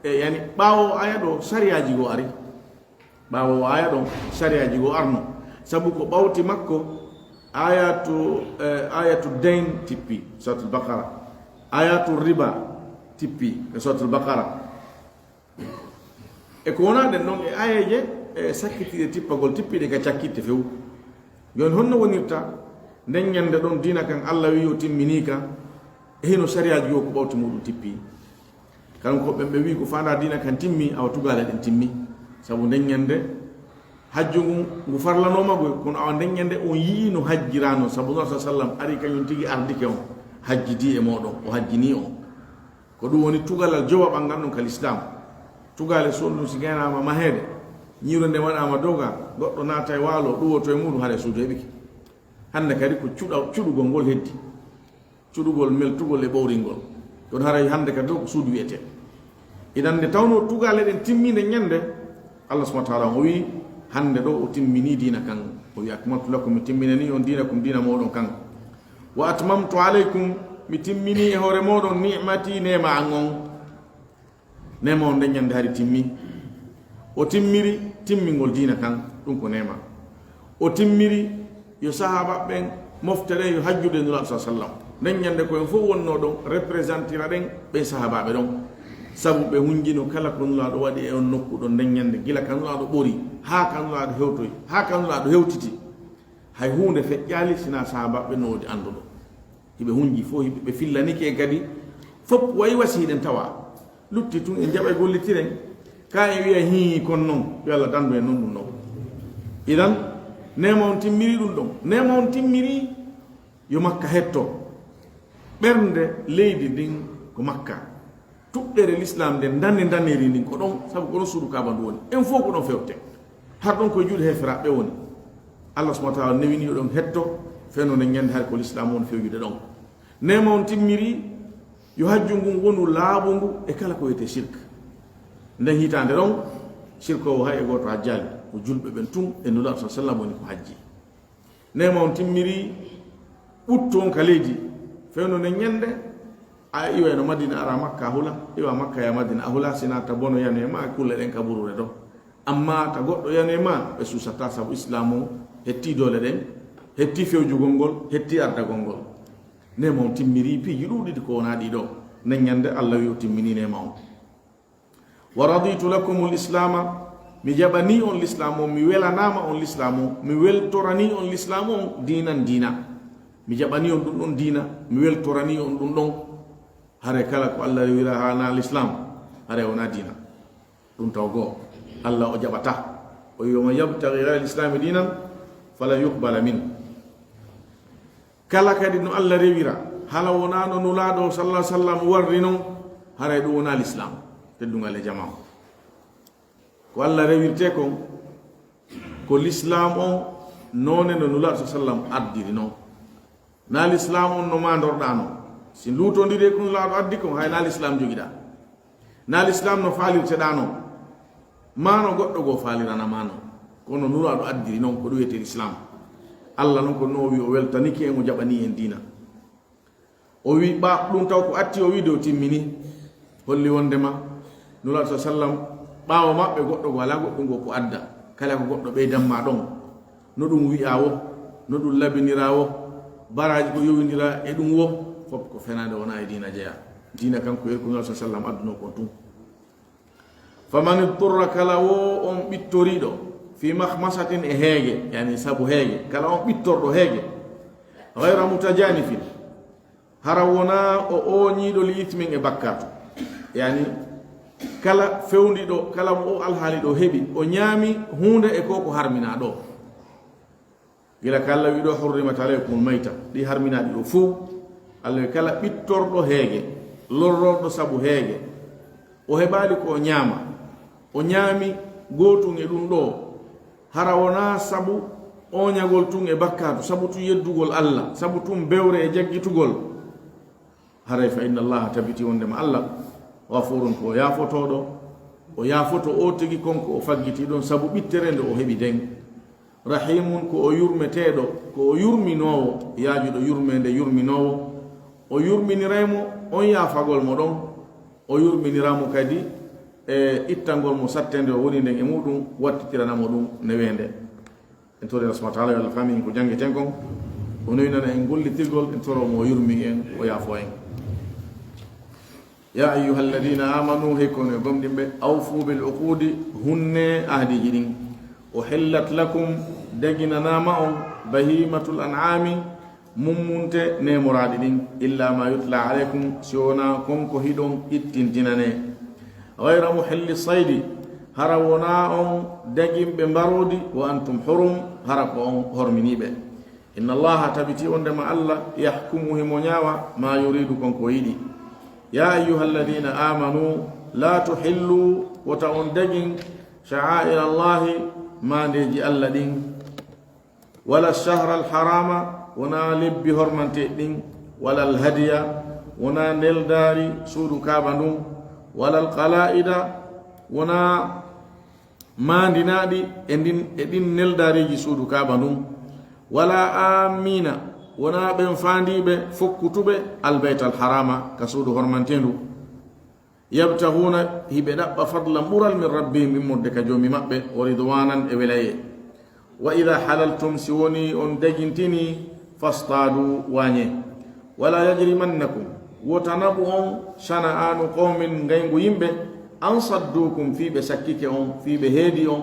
e, yani, ɓaawo aya ɗo, sariyaaji goo ari. Ɓaawo o aya ɗon, sariyaaji goo arno. Sabu ko ɓawti makko, ayatu, e, ayatu dayn tippi, Suratul Baqara. Ayatu riba tippi, e Suratul Baqara. E ko wonaa ɗen ɗon e aayeeje, e sakkitiiɗe tippagol, tippiiɗe ka cakkitte few. Jooni honno wonirta nden ñande ɗon diina kan Allah wi'i o timminii ka, e hino sariyaaji goo ko ɓawti muuɗum tippi? Kanko ɓen ɓe wi'i ko faandaa diina kan timmi, awa tugaale ɗen timmi. Sabu nden ñande hajju ngun ngu farlanooma goo, kono awa nden ñande on yi'i no hajjiraano, sabu non sa sallam ari kañum tigi ardike on, hajjidii e mooɗon, o hajjinii on. Ko ɗum woni tugalal jowaɓal ngal ɗon ka lislaam. Tugaale sonɗum si gaynaama maheede, ñiiro nde waɗaama doga, goɗɗo naata e waalo, ɗuwoto e muuɗum, haray suudu heɓike. Hannde kadi ko cuɗa-, cuɗugol ngol heddi. Cuɗugol, meltugol e ɓowringol. Kono haray hannde kadi ɗo ko suudu wi'etee. Idan nde tawnoo tugaale ɗen timmiinde ñande, Allah subhanahu wa ta'ala o wi'i, hannde ɗo o timminii diina kan. O wi'i, "Akmaltu lakum, mi timminanii on diinakum, diina mooɗon kan." "Wa atmamtu alaykum, mi timminii e hoore mooɗon ni'mati, neema an on." Neema on nden ñande hari timmi. O timmiri timmingol diina kan, ɗum ko neema. O timmiri yo sahaaba ɓen mofte ɗen yo hajjude Nulaaɗo sa sallam. Nden ñande ko en fof wonnoo ɗon, representira ɗen ɓen sahaabaaɓe ɗon. Sabu ɓe hunjino kala ko Nulaaɗo waɗi e on nokku ɗon nden ñande, gila ka Nulaaɗo ɓori, haa ka Nulaaɗo hewtoyi, haa ka Nulaaɗo hewtiti. Hay huunde feƴƴaali sinaa sahaabaaɓe no woodi annduɗo. Hiɓe hunji fof, hiɓe, ɓe fillanike en kadi. Fof wayi wasi hiɗen tawa. Lutti tun en jaɓay gollitiren. Ka en wiya hii kon non, yo Allah dandu en non ɗum non. Idan, neema on timmiri ɗum ɗon. Neema on timmiri yo Makka hetto. Ɓernde leydi ndin ko Makka. Tuɓɓere lislaam nden, ndane ndaneri ndin ko ɗon, sabu ko ɗon suudu Kaaba ndu woni. En fof ko ɗon fewte. Har ɗon koye juuɗe heeferaaɓe woni. Allah subhanahu wa ta'ala newini yo ɗon hetto, feno nden ñande hari ko lislaam woni fewjude ɗon. Neema on timmiri, yo hajju ngun wonu laaɓungu e kala ko wiyetee shirk. Nden hitaande ɗon, shirkoowo hay e gooto hajjaali. Ko julɓe ɓen tun e Nulaaɗo sa sallam woni ko hajji. Neema on timmiri, ɓuttu on ka leydi. Fewndo nden ñande, a iwayno Madina ara Makka a hula, iwa Makka ya Madina a hula, sina ta bono yanu e ma, kulle ɗen ka buruure ɗo. Amma ta goɗɗo yanu e ma, ɓe suusataa sabu Islaam on hetti doole ɗen, hetti fewjugol ngol, hetti ardagol ngol. Neema on timmiri piiji ɗuuɗuɗi ko wonaa ɗii ɗoo. Nden ñande Allah wi'i o timmini neema on. "Wa raditu lakumul islaama", mi jaɓanii on lislaam on, mi welanaama on lislaam on, mi weltoranii on lislaam on diinan diina. Mi jaɓanii on ɗum ɗon diina, mi weltoranii on ɗum ɗon. Hare kala ko Allah rewira haanaa lislaam, hare wonaa diina. Ɗum taw goo, Allah o jaɓataa. O wi'i, "Wa man yabtaghi ghayra al-islami diinan falan yuqbala min." Kala kadi no Allah rewira, hala wonaa no Nulaaɗo sallallahu alaihi wasallam warri non, haray ɗum wonaa lislaam, teddungal e jamaa. Ko Allah rewirtee kon, ko lislaam on noone no Nulaaɗo sallallahu alaihi wasallam ardiri non. Naa lislaam on no maandorɗaa non. Si luutondiri e ko Nulaaɗo addi kon, hay naa lislaam jogiɗaa. Naa lislaam no faalirteɗaa non, maa no goɗɗo goo faalirana maa non. Kono Nulaaɗo addiri non ko ɗum wiyetee lislaam. Allah non ko no o wi'i o weltanike en, o jaɓanii en diina. O wi'i ɓa-, ɗum taw ko atti o wi'i de o timmini. Holli wondema Nulaaɗo sa sallam, ɓaawo maɓɓe goɗɗo goo alaa goɗɗum goo ko adda. Kala ko goɗɗo ɓeydan maa ɗon. No ɗum wi'aa wo, no ɗum labiniraa wo, baraaji ko yowindiraa e ɗum wo, fof ko fenaande wonaa e diina jeyaa. Diina kanko e ko Nulaaɗo sa sallam addunoo kon tun. "Faman idturra", kala wo on ɓittoriiɗo, "fi makhmasatin", e heege, yani sabu heege, kala on ɓittorɗo heege, "ghayra mutajanifin", hara wonaa o ooñiiɗo, "li ithmin", e bakkaatu. Yani kala fewndiiɗo, kala mo o alhaali ɗo heɓi, o ñaami huunde e ko ko harminaa ɗo. Gila ka Allah wi'i ɗo, "Hurrimat alaykumul mayta", ɗi harminaaɗi ɗo fow. Allah wi'i kala ɓittorɗo heege, lorrorɗo sabu heege, o heɓaali ko o ñaama, o ñaami gootun e ɗum ɗo, hara wonaa sabu ooñagol tun e bakkaatu, sabu tun yeddugol Allah, sabu tun bewre e jaggitugol. Haray fa inna Allaha, tabiti wondema Allah, ghafuurun, ko yaafotooɗo, O yaafoto oo tigi kon ko o faggitii ɗon sabu ɓittere nde o heɓi nden. Rahiimun, ko o yurmeteeɗo, ko o yurminoowo, yaajuɗo yurmeende, yurminoowo. O yurminiray mo on yaafagol mo ɗon, o yurminiraa mo kadi e ittangol mo sattende o woni nden e muɗum, wattitirana mo ɗum neweende. En tori Allah subhanahu wa ta'ala yo Allah faami en ko janngeten kon, o noynana en gollitirgol, en toro mo o yurmin en, o yaafo en. يا أيها الذين آمنوا, hey ko onon gomɗinɓe, أوفوا بالعقود, hunnee ahdiiji ɗin. أحلت لكم, daginanaama on, بهيمة الأنعام, mummunte neemoraaɗi ɗin, إلا ما يتلى عليكم, si wonaa kon ko hiɗon ittintinanee. غير محلي الصيد, hara wonaa on daginɓe mbaroodi, وأنتم حرم, hara ko on horminiiɓe. إن الله, tabiti wondema Allah, يحكم, himo ñaawa, ما يريد, kon ko yiɗi. يا أيها الذين آمنوا لا تحلوا, wota on dagin, شعائر الله, maandeeji Allah ɗin, ولا الشهر الحرام, wonaa lebbi hormanteeɗi ɗin, ولا الهدي, wonaa neldaari suudu Kaaba ndun, ولا القلائد, wonaa maandinaaɗi e ndin, e ɗin neldaareeji suudu Kaaba ndun, ولا آمين, wonaa ɓen faandiiɓe fokkutuɓe البيت الحرام, ka suudu hormanteendu, يبتغون, hiɓe ɗaɓɓa, فضلا, ɓural, من ربهم, immorde ka Joomi maɓɓe, ورضوانا, e welayee. وإذا حللتم, si wonii on dagintinii, فاصطادوا, waañee. ولا يجرمنكم, wota naɓu on, شنآن قوم, ngayngu yimɓe, أن صدوكم, fii ɓe sakkike on, fii ɓe heedi on,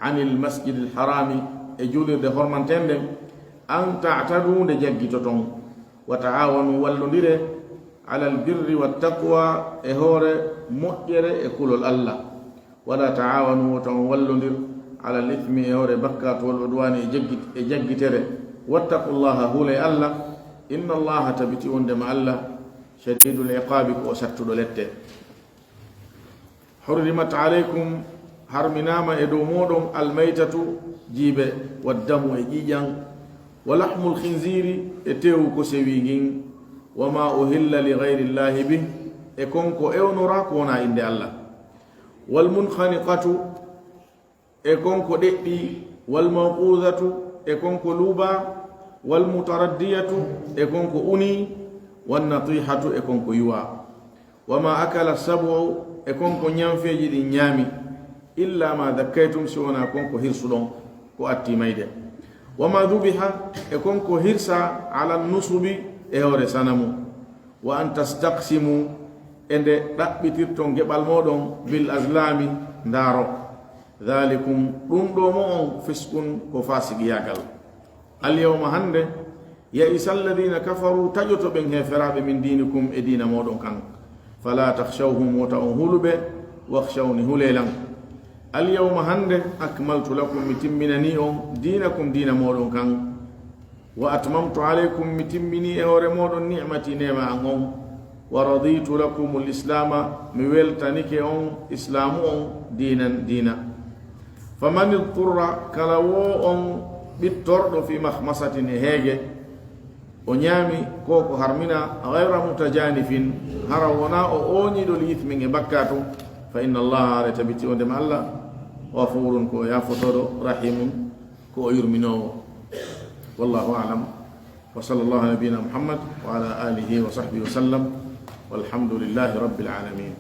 عن المسجد الحرام, e juulirde hormanteende nden, أن تعتدوا, nde jaggitoton. وتعاونوا, wallondiree, على البر والتقوى, e hoore moƴƴere e kulol Allah. ولا تعاونوا, wota on wallondir, على الإثم, e hoore bakkaatu, والعدوان, e jaggi-, e jaggitere. واتقوا الله, hulee Allah. إن الله, tabiti wondema Allah, شديد العقاب, ko o sattuɗo lette. حرمت عليكم, harminaama e dow mooɗon, الميتة, jiibe, والدم, e ƴiiƴan, ولحم الخنزير, e teewu ko sewii ngin, وما أهل لغير الله به, e kon ko ewnoraa ko wonaa innde Allah. والمنخنقة, e kon ko ɗeɗɗii, والموقوذة, e kon ko luubaa, والمتردية, e kon ko unii, والنطيحة, e kon ko yuwaa. وما أكل السبع, e kon ko ñanfeeji ɗin ñaami, إلا ما ذكيتم, si wonaa kon ko hirsuɗon, ko attii mayde. وما ذبح, e kon ko hirsaa, على النصب, e hoore sanamu. وأن تستقسموا, e nde ɗaɓɓitirton geɓal mooɗon, بالأزلام, ndaaro. ذلكم, ɗun ɗoo mo'on, فسق, ko faasigiyaagal. اليوم, hande, يئس الذين كفروا, taƴoto ɓen heeferaaɓe, من دينكم, e diina mooɗon kan. فلا تخشوهم, wota on hulu ɓe, واخشوني, hulee lan. اليوم, hande, أكملت لكم, mi timminanii on, دينكم, diina mooɗon kan. وأتممت عليكم, mi timminii e hoore mooɗon, نعمتي, neema an on. ورضيت لكم الإسلام, mi weltanike on Islaamu on, دينا, diina. فمن اضطر, kala woo on ɓittorɗo, في مخمصة, e heege, o ñaami ko ko harminaa, غير متجانف, hara wonaa o ooñiiɗo, لإثم, e bakkaatu, فإن الله, haray tabiti wondema Allah, غفور, ko o yaafotooɗo, رحيم, ko o yurminoowo. والله أعلم. وصلى الله على نبينا محمد وعلى آله وصحبه وسلم. والحمد لله رب العالمين.